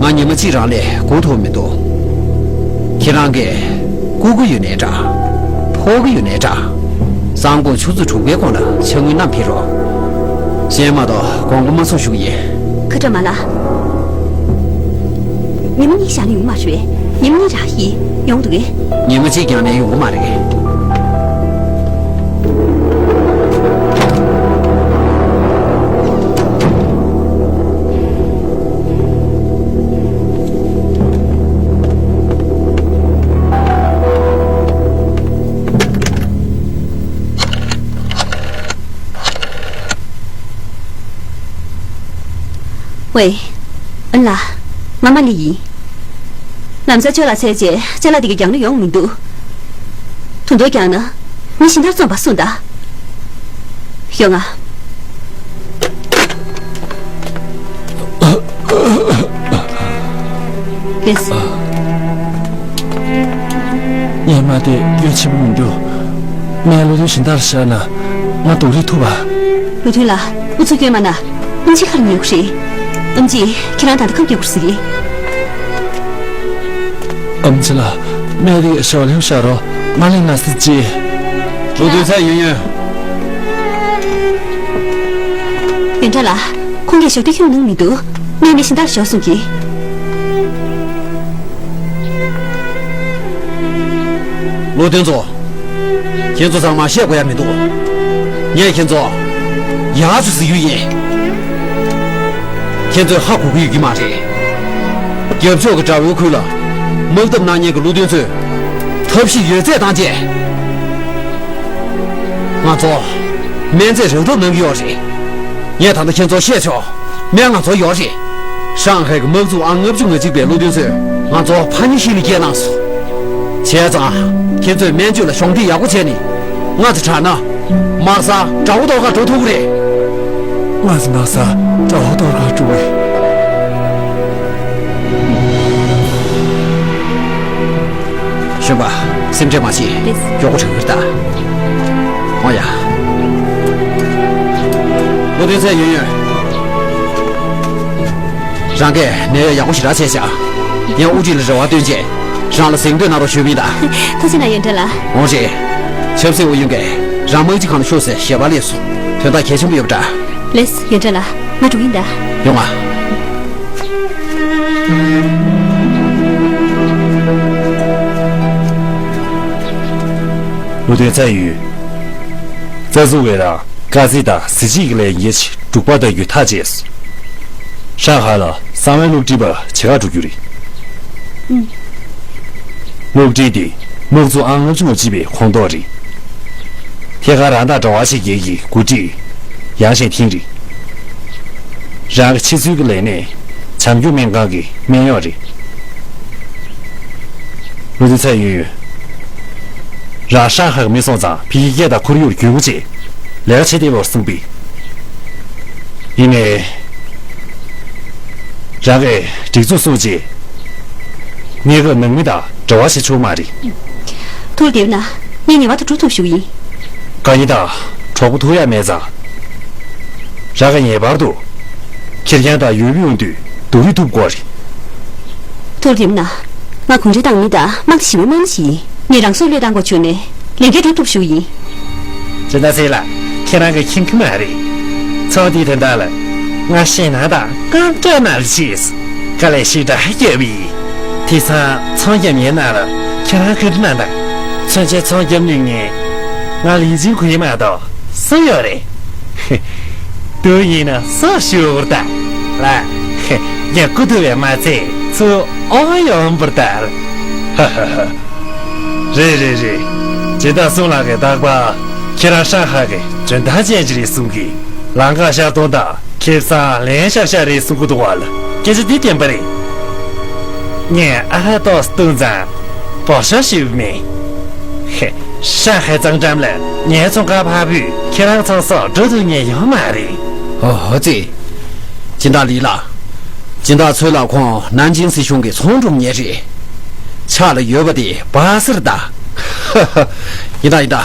ང་ཉི་མ་གཅིག་རང་ལས་སྒུག་ཐུབ་མི་འདུག་ཁྱེད་རང་གིས་སྒུག་གི་ཡོད་ནའི་འདྲ། ཕོག་གི་ཡོད་ནའི་འདྲ། སང་དགོང་ཆུ་ཚོད་དྲུག་པའི་གོང་ལ་ཕྱག་དངུལ་བསྣམས་ཕེབས་རོགས། གཞན་མ་གཏོགས་དགོངས་པ་མ་ཚོམ་ཞུ་གི་ཡིན། ཁ་བྲལ་མ་ལ། ཉི་མ་གཉིས་བཞག་ན་ཡོང་མ་རེད་པས། ཉི་མ་གཉིས་རག་ཡིན། ཡོང་འདུག་གས། ཉི་མ་གཅིག་ཀྱང་ནས་ཡོང་གི་མ་རེད། ཝེ། ཨན་ལགས། ང་མ་ལི་ཡིན། ལམ་སང་ཅ་ལག་འཚོལ་བྱས་ཅ་ལག་དེ་གའི་རྒྱང་ན་ཡོང་མི་འདུག་དུང་དུང་རྒྱག་ན། མི་གཞན་དག་རྩོམ་པ་གསུངས་དང་། ཡོང་ང་། ལགས་སོ། ངའི་རྨ་དེ་སྐྱོན་ཆེན་པོ་མི་འདུག་ངས་བློ་མཐུན་གཞན་དག་ལ་བཤད་ན་ང་སྡུག་རུས་ཐུབ་པ། བློ་མཐུན་ལགས། ཨུ་ཚུགས་སྐྱོན་མ་གནང་། ཨམ་ཆི་ཁར་ཉོ་གི་རེད། ཨམ་ཆི། ཁྱེད་རང་ད་ལྟ་ཁམས་རྒྱག་དགོས་ཟེར་གི། ཨམ་ཆི་ལགས། སྨན་རིགས་ཞོར་ལྷོད་བཞག་རོགས། མ་ལེན་ན་སྲིད་ཅི། བློ་མཐུན་ཚ་ཡོད་ཡོད། ཡོན་ཀྲང་ལགས། ཁོང་གིས་ཞོགས་དུས་ཁྱོད་ནང་མི་འདུག་ངས་མི་གཞན་དག་ཞོགས་གསུང་གི། བློ་མཐུན་ཚོ། ཁྱེད་ཚོ་ཚང་མ་བཤད་དགོས་ཡ་མི་འདུག་ངས་ཁྱེད་ཚོ་ཡག་ཚོ་ཟེར་རྒྱུ་ཡིན། ཁྱེད་ཚོས་ཧ་གོ་གི་ཡོད་ཀྱི་མ་རེད། རྒྱབ་ཕྱོགས་ཀྱི་དགྲ་བོའི་ཁུལ་ལ་དམག་འཐབ་གནང་མཁན་གྱི་བློ་མཐུན་ཚོས་ཐབས་ཤེས་ཡོད་ཚད་བཏང་རྗེས། ང་ཚོ་སྨན་རྫས་རག་ཐབས་གནང་གི་ཡོད་རེད། ངས་ད་ལྟ་ཁྱེད་ཚོར་བཤད་ཆོག་སྨན་ང་ཚོར་ཡོད་རེད། ཧྲང་ཧའེ་གི་དམག་འཛུགས་ཨང་ལྔ་བཅུ་ང་གཅིག་པའི་བློ་མཐུན་ཚོས་ང་ཚོ་ཕ་ཉེས་ཤིག་ལ་སྐྱེལ་གནང་སོང་། བྱས་ཙང་ཁྱེད་ཚོས་སྨན་བཅོས་ལ་གཞོགས་འདེགས་ཡག་པོ་བྱས་ནས་སྔ་ཙམ་དྲག་ན། དམག་ས་དགྲ་བོ་གཏོར་གར་འགྲོ་ཐུབ་ཀྱི་རེད། སྔ་ཙམ་དམག་ས་དགྲ་བོ་གཏོར་གར་འགྲོ་གི་རེད། གཞོན་པ། སེམས་ཁྲལ་མ་བྱེད། རེད། མགྱོགས་པོ་དྲག་གིར་ལྟ། འོ་ཡ། བློ་མཐུན་ཚ་ཡོད་ཡོད། རང་གིས་ནད་གཡོག་ཡག་པོ་ཞེ་དྲག་བྱས་ཤག་ངས་དབུ་ཁྲིད་ལ་རེ་བ་བཏོན་རྗེས་རང་ལ་གཟེངས་བསྟོད་གནང་རོགས་ཞུས་པ་ཡིན་ད། ཐུགས་རྗེ་གནང་ཡོན་ཏན་ལགས། འོང་རྗེས། ཆབ་སྲིད་ཨུ་ཡོན་གྱིས་རང་དམག་སྤྱི་ཁང་ལ་ཤོག་ཟེར་ཞལ་པར་སླེབས་སོང་། དོན་དག་གལ་ཆེན་པོ་ཡོད་པ་འདྲ། ལགས་སོ་ཡོན་ཏན་ལགས། ང་འགྲོ་གི་ཡིན་ད། ཡོང་ང་། བློ་མཐུན་ཚ་ཡོད། རྩ་འཛུགས་པས་རང་དཀར་རྩིས་དང་གཟི་བརྗིད་ཀྱི་ལས་འགན་ཞིག་འབྲུག་པ་ལྟ་རྒྱུ་ཐག་བཅད་སོང་། ཧྲང་ཧའེ་ལ་གསང་བའི་སློབ་ཁྲིད་པ་བྱེད་གར་འགྲོ་རྒྱུ་རེད། ཨུམ། སློབ་ཁྲིད་དེ་དམག་འཛུགས་ཨང་ལྔ་བཅུ་ང་གཅིག་པའི་ཁོངས་གཏོགས་རེད། ཐད་ཀར་རང་དང་འབྲེལ་བ་བྱེད་མཁན་གྱི་འགོ་ཁྲིད་ཡང་ཞན་ཐིང་རེད། རང་གི་ཕྱི་ཚུལ་གྱི་ལས་གནས་བྱམས་སྐྱོང་སྨན་ཁང་གི་སྨན་གཡོག་རེད། བློ་མཐུན་ཚ་ཡོད་ཡོད། རང་ཧྲང་ཧའེ་མི་སོང་ཙང་ཕ་གིའི་སྐད་དང་ཁོར་ཡུག་གྱོང་གུན་བྱས་ལས་ཀ་བྱེད་བདེ་བར་གསུངས་པས། ཡིན་ནའི། རང་གིས་སྒྲིག་འཛུགས་སྲུང་རྗེས་གནས་སྐབས་ནང་མི་དང་འབྲེལ་བ་བྱེད་ཆོག་མ་རེད། ཐུགས་བདེ་ན་ངས་ངེས་པར་དུ་འགྲོ་ཐུབ་ཞུ་གི་ཡིན། དགའ་ཉེ་དང་གྲོགས་པོ་ཐུག་ཡ་མེད་ཙང་། རང་གིས་ངེས་པར་དུ་ཁེར་རྐྱང་དང་ཡུལ་མི་ཡོང་དུས་སྡུག་རུས་ཐུབ་དགོས་རེད། ཐུགས་བདེ་ན། ང་གུང་ཁྲན་ཏང་མི་དང་དམངས་གཙོ་ཞི་བའི་དམངས་གཙོ་ཞིག་ཡིན། ངས་རང་སྲོག་བློས་བཏང་དགོས་བྱུང་ནས་ལས་འགན་སྒྲུབ་ཐུབ་ཞུ་གི་ཡིན། ཇི་ལྟར་ཟེར་ལ་ཁྱེད་རང་གིས་མཁྱེན་གི་མ་རེད། ཚོགས་འདུའི་དོན་དག་ལ་ང་ཞེད་སྣང་དང་སྐམ་དྲག་མ་བྱེད། དཀའ་ལས་ཞེ་དྲག་བརྒྱབ་པ་ཡིན། དེང་སང་ཚོང་རྒྱབ་ཡས་ནང་ལ་ཁྱེད་རང་ག་རེ་གནང་དང་། མཚོན་ཆའི་ཚོང་རྒྱབ་ནུས་མཁན་ང་ལིན་ཅིན་ཁུའེ་མ་གཏོགས་སུ་ཡོད་རེད། དུ་ཡིན་ན་སུ་ཞུ་བར་ད། ལ། ཡ་ཀུ་ཐུ་བས་མ་ཚད་ཚུ་ཨོ་ཡོང་བར་ད། ཧ་ཧ་ཧ། རེད་རེད་རེད། སྦྱིན་བདག་སུང་ལགས་ཀྱིས་རྟག་པར་ཁྱེད་རང་ཧྲང་ཧའེ་གི་འཇོན་ཐང་ཅན་ཅིག་རེད་གསུང་གི། ལམ་ཁ་ཤར་གཏོང་དང་ཁེ་བཟང་ལན་ཤར་ཤར་རེད་གསུང་གི་འདུག་བ་ལ། སྐད་ཆ་འདི་བདེན་པ་རེད། ངས་ཨ་ཧ་ཏོག་སྟོན་ཙང་བོར་ཤོག་ཞུས་མེད། ཧེ། ཧྲང་ཧའེ་གཙང་འགྲམ་ལ་ངའི་ཚོང་ཁང་ཕར་བུད་ཁྱེད་རང་ཚང་སོགས་འགྲོ་ཐུབ་ངེས་ཡོད་མ་རེད། ཨོ་ཧོ་ཙི། སྦྱིན་བདག་ལི་ལགས། སྦྱིན་བདག་ཚོས་ལགས་ཁོང་ནན་ཅིང་སྲིད་གཞུང་གི་ཚོང་སྒྲུབ་མཁན་རེད། ཕྱག་ལ་ཡོད་པ་དེ་སྦ་གསེར་ད། ཡིན་ད་ཡིན་ད།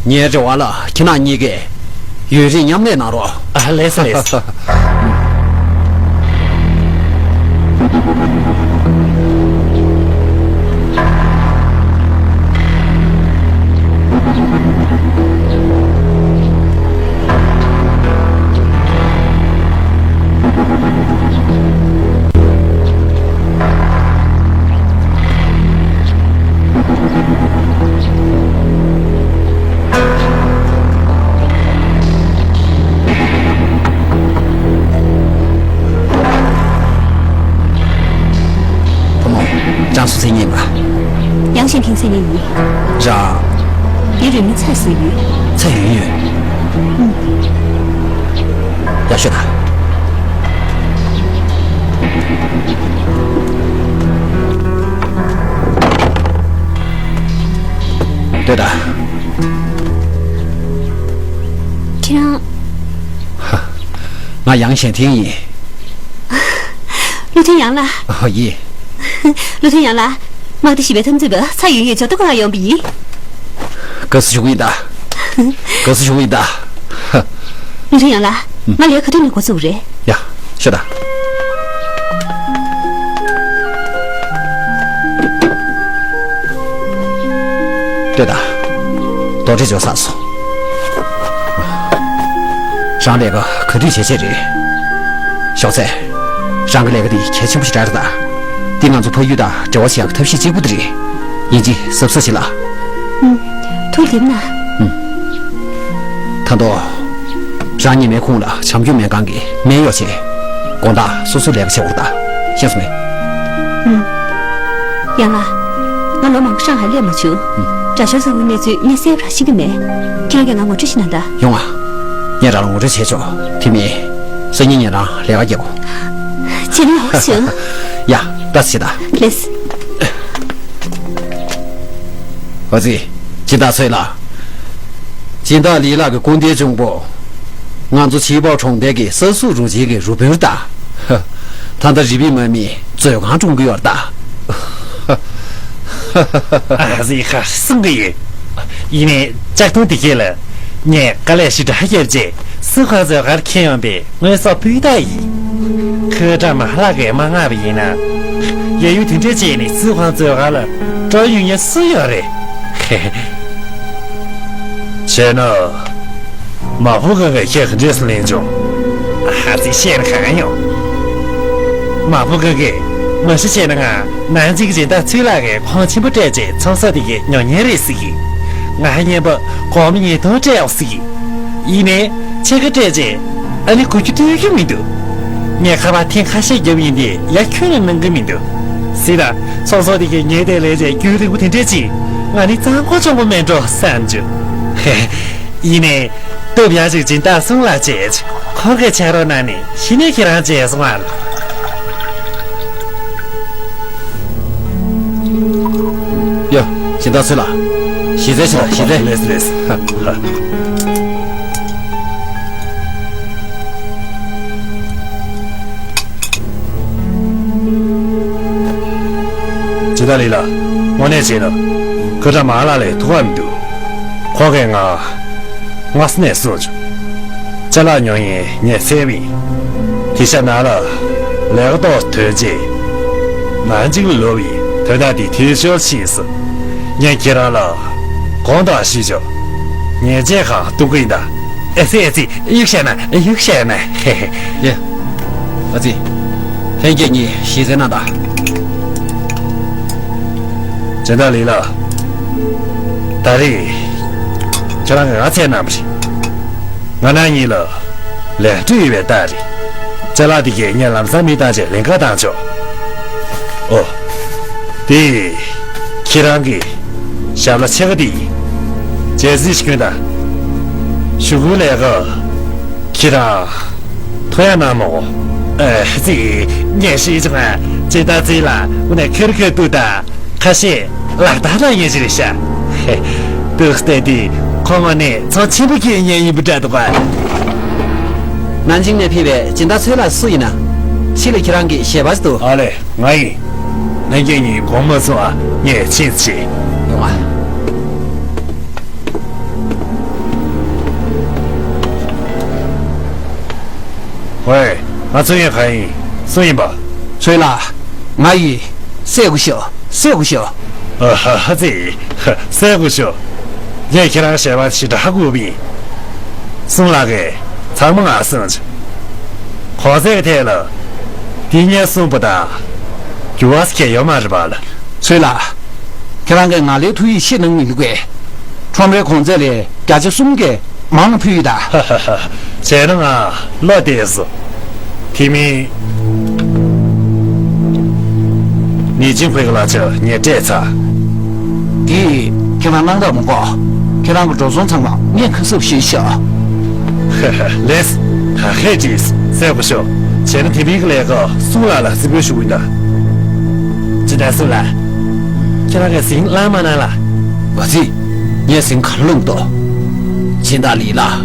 ངའི་རེ་བ་ལ་ཁྱེད་རང་གཉིས་ཀས་ཡུན་རིང་མཉམ་ལས་གནང་རོགས། ཨ་ལེས་ལེས། བུ་མོ། ཀྲང་སུ་མཚན་སྙན་པ། ཡང་ཞིན་ཐིང་མཚན་སྙན་ཡིན། རང་། ངའི་རུས་མིང་ཚ་ཟེར་ཡོད། ཚ་ཡོད་ཡོད། ཨུམ། ཡག་ཤོས་དང་། ལྟོས་དང་། ཁྱེད་རང་། ཧ། ང་ཡང་ཞིན་ཐིང་ཡིན། བློ་མཐུན་ཡང་ལགས། ཨ། ཡིན། བློ་མཐུན་ཡང་ལགས། དམག་སྡེ་བཞི་པའི་འཐབ་འཛིང་པ་ཚ་ཡོད་ཡོད་ཇོ་ཏོ་ག་ཡོང་བ་ཡིན། དགའ་བསུ་ཞུ་གི་ཡིན་ད། དགའ་བསུ་ཞུ་གི་ཡིན་ད། བློ་མཐུན་ཡང་ལགས། ང་ལས་ཀ་ག་དུས་ནས་འགོ་ཚུགས་རེད། ཡ། ཤོད་ད། ལྟོས་དང་། རྡོག་ཁྲེས་འཇོག་ཚར་སོང་། རང་ལས་ཀ་ག་དུས་བྱེད་ཆེད་རེད། ཞོགས་ཚེ། རང་གི་ལས་ཀ་འདི་གལ་ཆེན་པོ་ཞིག་རེད་ད། འདི་ང་ཚོ་ཕ་ཡུལ་དང་འབྲེལ་བ་བྱེད་ཡག་གི་ཐབས་ཤེས་གཅིག་པུ་དེ་རེད། ཡིན་གཅིག་གཟབ་གཟབ་བྱེད་ལ། ཨུམ། ཐུགས་རྗེ་གནང་། ཨུམ། ད་དུང་། རང་ཉི་མའི་ཁོངས་ལ་བྱམས་སྐྱོང་སྨན་ཁང་གི་སྨན་གཡོག་བྱས། དགོང་དག་སོ་སོའི་ལས་ཀ་བྱེད་འོར་ད། ཤེས་སོང་ངས། ཨུམ། ཡང་ལགས། ང་ལོ་མང་པོ་ཧྲང་ཧའེ་སླེབས་མ་བྱུང་། ཨུམ། དྲག་ཤོས་ཚོ་གི་གནས་ཚུལ་ངས་གསལ་པོ་རང་ཤེས་ཀྱི་མེད། ཁྱེད་རང་གིས་ང་ངོ་སྤྲོད་ཞིག་གནང་དང་། ཡོང་ང་། ངས་རང་ལ་ངོ་སྤྲོད་བྱས་ཆོག་དེ་མིན། སང་ཉིན་ཉིན་རང་ལས་ཀ་རྒྱག་དགོས། བྱས་ན་ཡག་པོ་བྱུང་། ཡ། ལྟ་ཞིག་ད། ལེས། ཨ་ཙི། སྦྱིན་བདག་ཚོས་ལ། སྦྱིན་བདག་ལི་ལགས་ཀྱི་སྐུ་ཟླའི་གཅུང་པོ། ང་ཚོ་ཆི་པའོ་གྲོང་རྡལ་གྱི་ས་ཟུར་རུ་ཆེན་གྱི་རུ་དཔོན་རེད་ད། ད་ལྟ་རི་པིན་དམག་མིའི་མཛོད་ཁང་སྐྲུན་གྱི་ཡོད་རེད་ད། ཨ་ཙི། ཧ། གསུང་གི་ཡོད། ཡིན་ནའི་ལྕགས་ཐོང་དེ་གས་ལ། ངས་དཀའ་ལས་ཞེ་དྲག་བརྒྱབ་རྗེས་སུ་ཁ་མཛོད་ཁར་འཁྱེར་ཡོང་པའི་དངོས་ཟོག་སྤུས་དག་ཡིན། ཁོས་ཀྲ་མ་ལགས་ཀྱིས་མ་མངགས་པ་ཡིན་ན། ཡ་ཡུལ་དེ་འདྲས་བྱས་ནས་སུའི་ཁང་བཙོན་ཁང་ལ་འགྲོ་ཡོང་མཁན་སུ་ཡོད་རེད། བྱས་ན། མ་ཕུ་ག་གིས་ཁྱེད་ག་འདྲས་སུ་ལེན་བྱུང་། ཧ་ཙི་བཤད་ན་གང་ཡོང་། མ་ཕུ་ག་གིས་མ་གཞི་བྱས་ན་ང་ནང་ཆེན་གྱི་སྦྱིན་བདག་ཚུལ་ལགས་ཀྱིས་ཁོང་ཆེན་པོ་སྤྲད་རྗེས་ཚོང་ཟོག་དེ་གའི་ཉོ་མཁན་རེད་ཟེར་གི། ང་ཧ་མཉེན་པོ་སྒོར་མོ་ཉིས་སྟོང་སྤྲད་ཡོད་ཟེར་གི། ཡིན་ནའི་ཕྱེད་ཀ་སྤྲད་རྗེས་ཨ་ནི་དགོས་རྒྱུ་སྟོན་རྒྱུ་མི་འདུག་ངས་ཁ་པར་ཐེངས་ཁ་ཤས་བརྒྱབ་ཡིན་དེ་ཡ་ཁྱོན་ནས་གནང་གི་མི་འདུག་ཟེར་ད། ཚོང་ཟོག་དེ་གའི་ཉལ་བསྡད་ལས་བྱས་རྒྱུན་རིང་པོ་དེ་འདྲས་ཅིག་ང་ནི་གཙང་པོ་གཙང་པོ་མེད་འགྲོ་བསམ་བྱུང་། ཡིན་ནའི། སྟབས་ཡག་ཅིག་སྦྱིན་བདག་སུང་ལགས་བྱས། ཁོང་གིས་ཕྱག་རོགས་གནང་ནས་གཞི་ནས་ཁྱེད་རང་བྱས་སོང་ཨ། ཡ། སྦྱིན་བདག་ཚུལ་ལགས། གཞི་རྩའི་ཕྱི་ལ་གཞི་རྩའི། ལེས་ལེས། ཧ། ཧ། སྦྱིན་བདག་ལི་ལགས། དངོས་གནས་བྱས་ན། ཁོ་ད་མ་ལ་ལས་ཐུག་པ་མི་འདུག་ཁོ་གིས་ང་། སྔ་ས་ནས་གསུངས་བྱུང་། ཅ་ལག་ཉོ་མཁན་ངས་བཙལ་བ་ཡིན། དེ་ཤ་ནང་ལ་ལས་ཀ་ཏོག་ཐོན་རྗེས། ནང་འཇིག་ལོབ་ཡིན་དོན་དག་དེ་དུས་ཤོར་ཕྱིན་སོང་། ངས་ཁྱེད་རང་ལ་དགོངས་དག་ཞུས་ཆོག་ཉེས་ཆད་ཁག་གཏོང་གི་ཡིན་ད། ཨེ་ཙི་ཨེ་ཙི་གཡུག་བཞག་ན་གཡུག་བཞག་ན། ཧེ་ཧེ། ཡ། ཨ་ཙི། ལྷན་རྒྱས་གཉིས་ཞིབ་གསལ་གནང་དང་། སྦྱིན་བདག་ལི་ལགས། ད་རེས། ཁྱེད་རང་གིས་ང་བཙལ་གནང་བ་རེད། ང་རང་གཉིས་ལ་ལས་འཕྲོ་ཡོད་པའི་རྟགས་རེད། ཅ་ལག་འདི་གས་ངས་ལམ་སང་མི་བཏང་བྱས་ལེན་ཁ་བཏང་ཆོག་ཨོ། དེ། ཁྱེད་རང་གི་ཞབས་ལ་ཕྱེད་ཀ་དེ་ཡིན། ཇེ་སི་ཞིག་སྐྱོན་དང་། ཞུ་སྐུལ་ལས་ཀ་ཁྱེད་རང་ཐོ་ཡག་གནང་མོ། ཨེ་ཙི། ངས་ཤེས་བྱུང་ང་ཇི་ལྟར་ཙི་ལ་འུ་ནས་ཁེར་ཁེར་ཏུ་དང་ཁ་ཤས་ལག་བསྟར་གནང་ཡས་ཅི་རེད་ཤག་ཏུག་སྟེ་དེ་ཁོ་མ་ནས་ཚོང་ཆེན་པོ་སྐྱེལ་ཉན་ཡིན་པ་འདྲ་འདུག་ག་ནན་ཅིང་ནས་ཕེབས་པའི་སྦྱིན་བདག་ཚོས་ལ་སུ་ཡིན་ན། ཕྱི་ལ་ཁྱེད་རང་གི་ཞལ་པར་ཞིག་འདུག་ཨ་ལེ། ང་ཡིན། ལྷན་རྒྱས་གཉིས་དགོངས་མ་ཚོམ་ཨ། ངས་ཕྱིན་ཆད། ཡོང་ཨ། ཝེ། ང་ཚོ་ཡང་ག་ཡིན། སུ་ཡིན་པ། ཚོས་ལ། ང་ཡིན། སྲས་སྐུ་ཞབས། སྲས་སྐུ་ཞབས། ཨ་ཧ་ཧ་ཙི། སྲས་སྐུ་ཞབས། ངས་ཁྱེད་རང་ཞལ་པར་ཞེ་དྲག་དགོས་པ་ཡིན། སུང་ལགས་ཀྱིས་ཚང་མ་ང་གསུངས་བྱུང་། གོང་ཚད་ཀྱི་ཐད་ལ། དེ་ངས་གསུངས་པ་དང་། འགྱུར་བ་ཟེར་མཁན་ཡོད་མ་རེད་པ་ལ། ཚོས་ལ། ཁྱེད་རང་གིས་ང་ལའི་ཐུགས་ཡིད་ཆེས་གནང་མི་འདུག་གས། ཁྲོམ་རའི་གོང་ཚད་ལས་བརྒྱ་ཆ་གསུམ་གྱིས་མང་ཕུལ་ཡོད་ད། ཧ་ཧ་ཧ། བྱས་ན་ང་བློ་བདེ་སོང་། དེ་མིན། ནི་ཅིན་ཧུའེ་གི་གླ་ཆ་ངས་སྤྲད་ཚར། དེ་ཁྱེད་རང་གནང་སྟངས་མི་དགོས། ཁྱེད་རང་གི་འགྲོ་སོང་ཚང་མ་ངས་ཁ་གསབ་ཞུས་ཤག་ཧེ་ཧེ། ལེས། ད་ཧེ་ཅིས་སྲས་སྐུ་ཞབས། བྱས་ན་དེ་མིན་གྱི་ལས་ཀ་སུང་ལགས་ལ་རྩིས་འབུལ་ཞུ་གི་ཡིན་ད། ཅི་ད་སུང་ལགས། ཁྱེད་རང་གིས་ཟིང་ལངས་མ་གནང་ལ། ཨ་ཙི། ངས་ཟིང་ག་རེ་ལངས་འདུག་སྦྱིན་བདག་ལི་ལགས།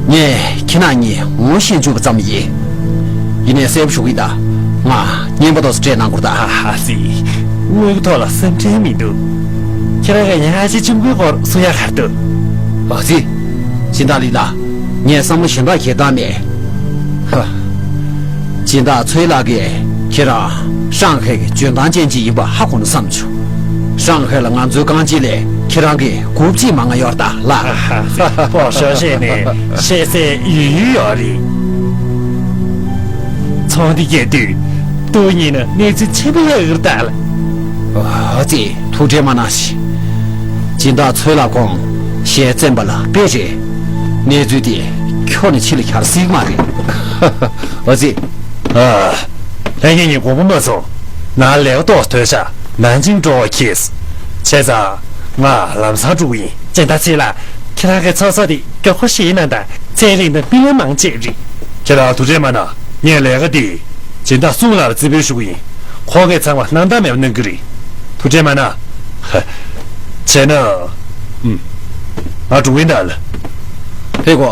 ངས་ཁྱེད་རང་གཉིས་ངོ་ཤེས་བཅུག་པ་ཙམ་ཡིན། ཡིན་ནའི་གསལ་པོ་ཞུ་གི་ཡིན་ད། ང་རྔན་པ་ཏོག་ཙམ་སྤྲད་གནང་དགོས་རེད་ད། ཨ་ཧ་ཙི། དངུལ་གྱི་ཐོག་ལ་སེམས་ཁྲལ་མི་འདུག་ཁྱེད་རང་གིས་ཉ་ཨ་ཅེ་གཅུང་པོའི་སྐོར་གསུང་ཡ་ག་རེ་འདུག་ཨ་ཙི། སྦྱིན་བདག་ལི་ལགས། ངས་བསམ་བློ་གཞན་དག་བྱེད་སྟངས་མེད། ཧ། སྦྱིན་བདག་ཚོའི་ལགས་ཀྱིས་ཁྱེད་རང་ཧྲང་ཧའེ་གི་འཇོན་ཐང་ཅན་ཅིག་ཡིན་པ་ཧ་གོ་ན་བསམ་བྱུང་། ཧྲང་ཧའེ་ལ་ང་ཚོའི་རྐང་རྗེས་ལས་ཁྱེད་རང་གི་དགུ་བཅུ་མང་ང་ཡོད་ད་ལགས། ཧ་ཧ། སྤོ་ཤོ་ཤེས་ནས་ཤེས་ཚད་ཡོད་ཡོད་ཡོད་རེད། ཚོང་འདི་རྒྱས་དུས་སྟོང་ཉིད་ནི་གནས་ཚུལ་ཆེན་པོ་ལ་ཡོད་ད་ལགས། ཨ་ཙི། ཐུགས་ཁྲལ་མ་གནང་ཞིག་སྦྱིན་བདག་ཚོའི་ལགས་ཁོང་ཞལ་བཙན་པ་ལ་དཔེ་རེད། གནས་ཚུལ་དེ་ཁྱོན་ནས་ཕྱི་ལ་གྱར་སྲིད་མ་རེད། ཨ་ཙི། ཨ། ལྷན་རྒྱས་གཉིས་དགོངས་པ་མ་ཚོམ། ནང་ལས་ཀ་ཏོག་ཐོས་ཤག་ནན་ཅིང་འགྲོ་བ་ཁྱེད། བྱས་ཙང་ང་ལམ་སང་འགྲོ་གི་ཡིན། སྦྱིན་བདག་ཚེ་ལགས། ཁྱེད་རང་གིས་ཚོང་ཟོག་དེ་མགྱོགས་པོ་བཞེས་གནང་དང་། ཚན་རིག་དང་སྨིན་ལམ་མང་ཆེ་རེད། ཁྱེད་རང་ཐུགས་ཁྲལ་མ་གནང་། ངས་ལས་ཀ་དེ་སྦྱིན་བདག་སུང་ལགས་ལ་རྩིས་འབུལ་ཞུ་གི་ཡིན། ཁོང་གིས་ཚང་མ་སྣང་དག་མེད་པ་གནང་གི་རེད། ཐུགས་ཁྲལ་མ་གནང་། ཧ། བྱས་ན། ཨུམ། ང་འགྲོ་གི་ཡིན་ད་ལགས། ཕེབས་གོ།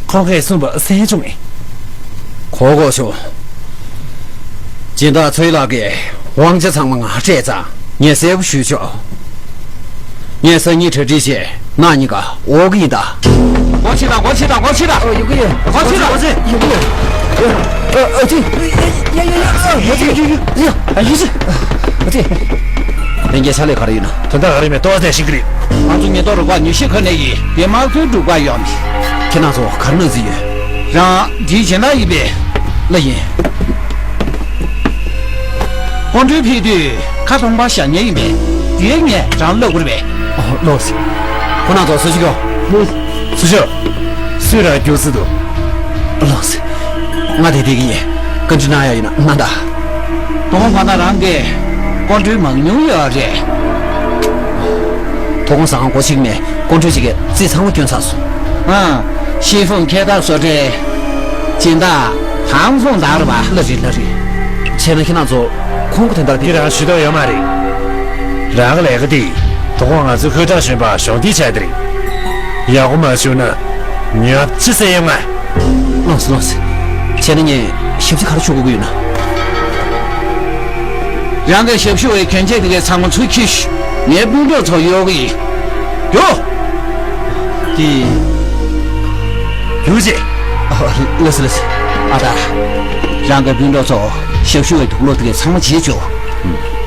ཁོང་གིས་གསུངས་པ་གསན་བྱུང་ངས། གོ་གོ་ཆོག་སྦྱིན་བདག་ཚོའི་ལགས་ཀྱིས་དབང་ཆ་ཚང་མ་ང་སྤྲད་ཙང་ངས་གསལ་པོ་ཞུས་ཆོག་ངས་སང་ཉིན་གྲ་སྒྲིག་བྱས་ནང་གཉིས་ཀ་འོང་གི་ཡིན་ད། ཕྱི་དང་སྒོ་ཕྱི་དང་སྒོ་ཕྱི་དང་། ཨོ་ཡོད་གི་ཡོད། སྒོ་ཕྱི་དང་སྒོ་ཕྱི། ཡོད་གི་ཡོད། ཨ་ཨ་ཅི། ཡ་ཡ་ཡ་ཡ་ཨ་ཡ་ཡ་ཡ་ཡ་ཨ་ཡ་ཅི། ཨ་ཅི། ལྷན་རྒྱས་ཕྱག་ལས་ག་རེ་ཡིན་ན། དོན་དག་ག་རེ་མེད། ཏོག་ཙམ་ཞིག་གི་རེད། ང་ཚོ་ཉེན་རྟོག་རུ་ཁག་ཉི་ཤུ་ཁ་ནས་ཡིན། དེ་དམག་དོན་སྒྲུབ་པར་ཡོང་མི། ཁྱེད་རང་ཚོ་ག་རེ་གནང་རྩིས་ཡོད། རང་འདིའི་སྦྱིན་བདག་ཡིན་པས། ལ་ཡིན། ཀོང་སྤྲུལ་ཕེབས་དུས་ཁ་སྟོང་པ་བཞག་མཁན་ཡིན་པས། དེ་ངས་རང་ལབ་དགོས་རེད་པས། ཨོ་ལགས་སེ། ཁོ་རང་ཚོ་སུ་ཞིག་གོ། སུ་ཞིག་སུས་རང་སྐྱོན་སྲིད་དོ། ལགས་སེ། ང་དེ་བསྡད་ཀྱི་ཡིན། བཀའ་འདྲི་གནང་ཡ་ཡིན་ན་གནང་དང་། དོ་དགོང་ཁ་ན་རང་གིས་ཀོང་སྤྲུལ་མང་ཉུང་ཡོད་རེད། དོ་དགོང་ཟ་ཁང་སྒོ་ཕྱེ་གི་མེད། ཀོང་སྤྲུལ་ཅིག་གིས་རྩིས་ཚང་མ་སྐྱོན་ཚར་སོང་། ཨ། ཤིན་ཧྥུང་ཁེ་ཐག་བཟོ་གྲྭའི་སྦྱིན་བདག་ཐང་ཧྥུང་དག་རེད་པ། ལགས་རེད་ལགས་རེད། བྱས་ན་ཁྱེད་རང་ཚོ་ཁོང་གི་དོན་དག་དེ། འདི་རང་ཞུ་ཐབས་ཡོད་མ་རེད། རང་གི་ལས་ཀ་དེ་དོ་དགོང་ང་ཚོའི་ཧུའེ་ཀྲང་གཞོན་པ་གཞོགས་འདེགས་བྱས་དེ་རེད། ཡག་པོ་མ་བྱུང་ན་ཉོབ་ཅི་ཟེར་ཡོང་ང་། ལགས་སེ་ལགས་སེ། བྱས་ན་ངས་ཞབས་ཕྱི་ག་རེ་ཞུ་དགོས་ཀྱི་ཡོད་ན། རང་གི་ཞབས་ཞུ་བའི་གྱོན་ཆས་དེ་གའི་ཚང་མ་ཚུར་ཁྱེར་ཤོག་ངའི་སྤུན་གྲོགས་ཚོ་གཡོག་གི་ཡིན། རྒྱུགས། དེ། རྒྱུགས་བྱེད། ཨ། ལགས་སེ་ལགས་སེ། ཨ་ད། རང་གི་སྤུན་གྲོགས་ཚོ་ཞབས་ཞུ་བའི་དུག་ལོག་དེ་གའི་ཚང་མ་བརྗེད་ཆོག་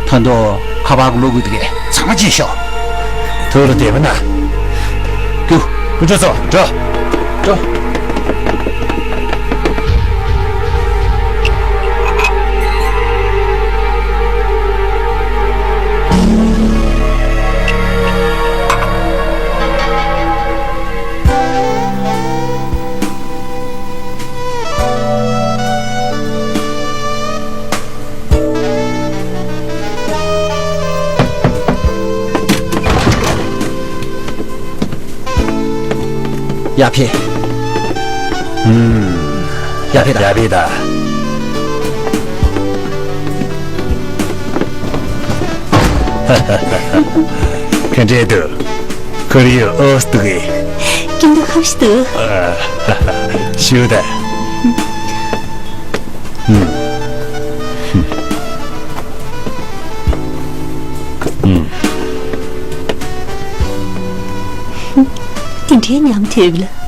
ད་དུང་ཁ་པར་གྱི་གློག་སྒུལ་དེ་གའི་ཚང་མ་བརྗེད་ཤོག་ཐུགས་ལ་བདེ་པོ་ན། རྒྱུགས། སྤུན་གྲོགས་ཚོ་འགྲོ། འགྲོ། ཡར་ཕེབས། ཨུམ། ཡར་ཕེབས་དང་། ཡར་ཕེབས་དང་། ག་འདྲས་འདུག་ཁོར་ཡུག་ཨོ་སི་འདུག་གས། སྐྱིད་སྡུག་ཧམ་ཤི་འདུག་ཨ། ཞུ་ད། ཨུམ། ཨུམ། དེ་འདྲའི་ཉམས་དོད་ལ།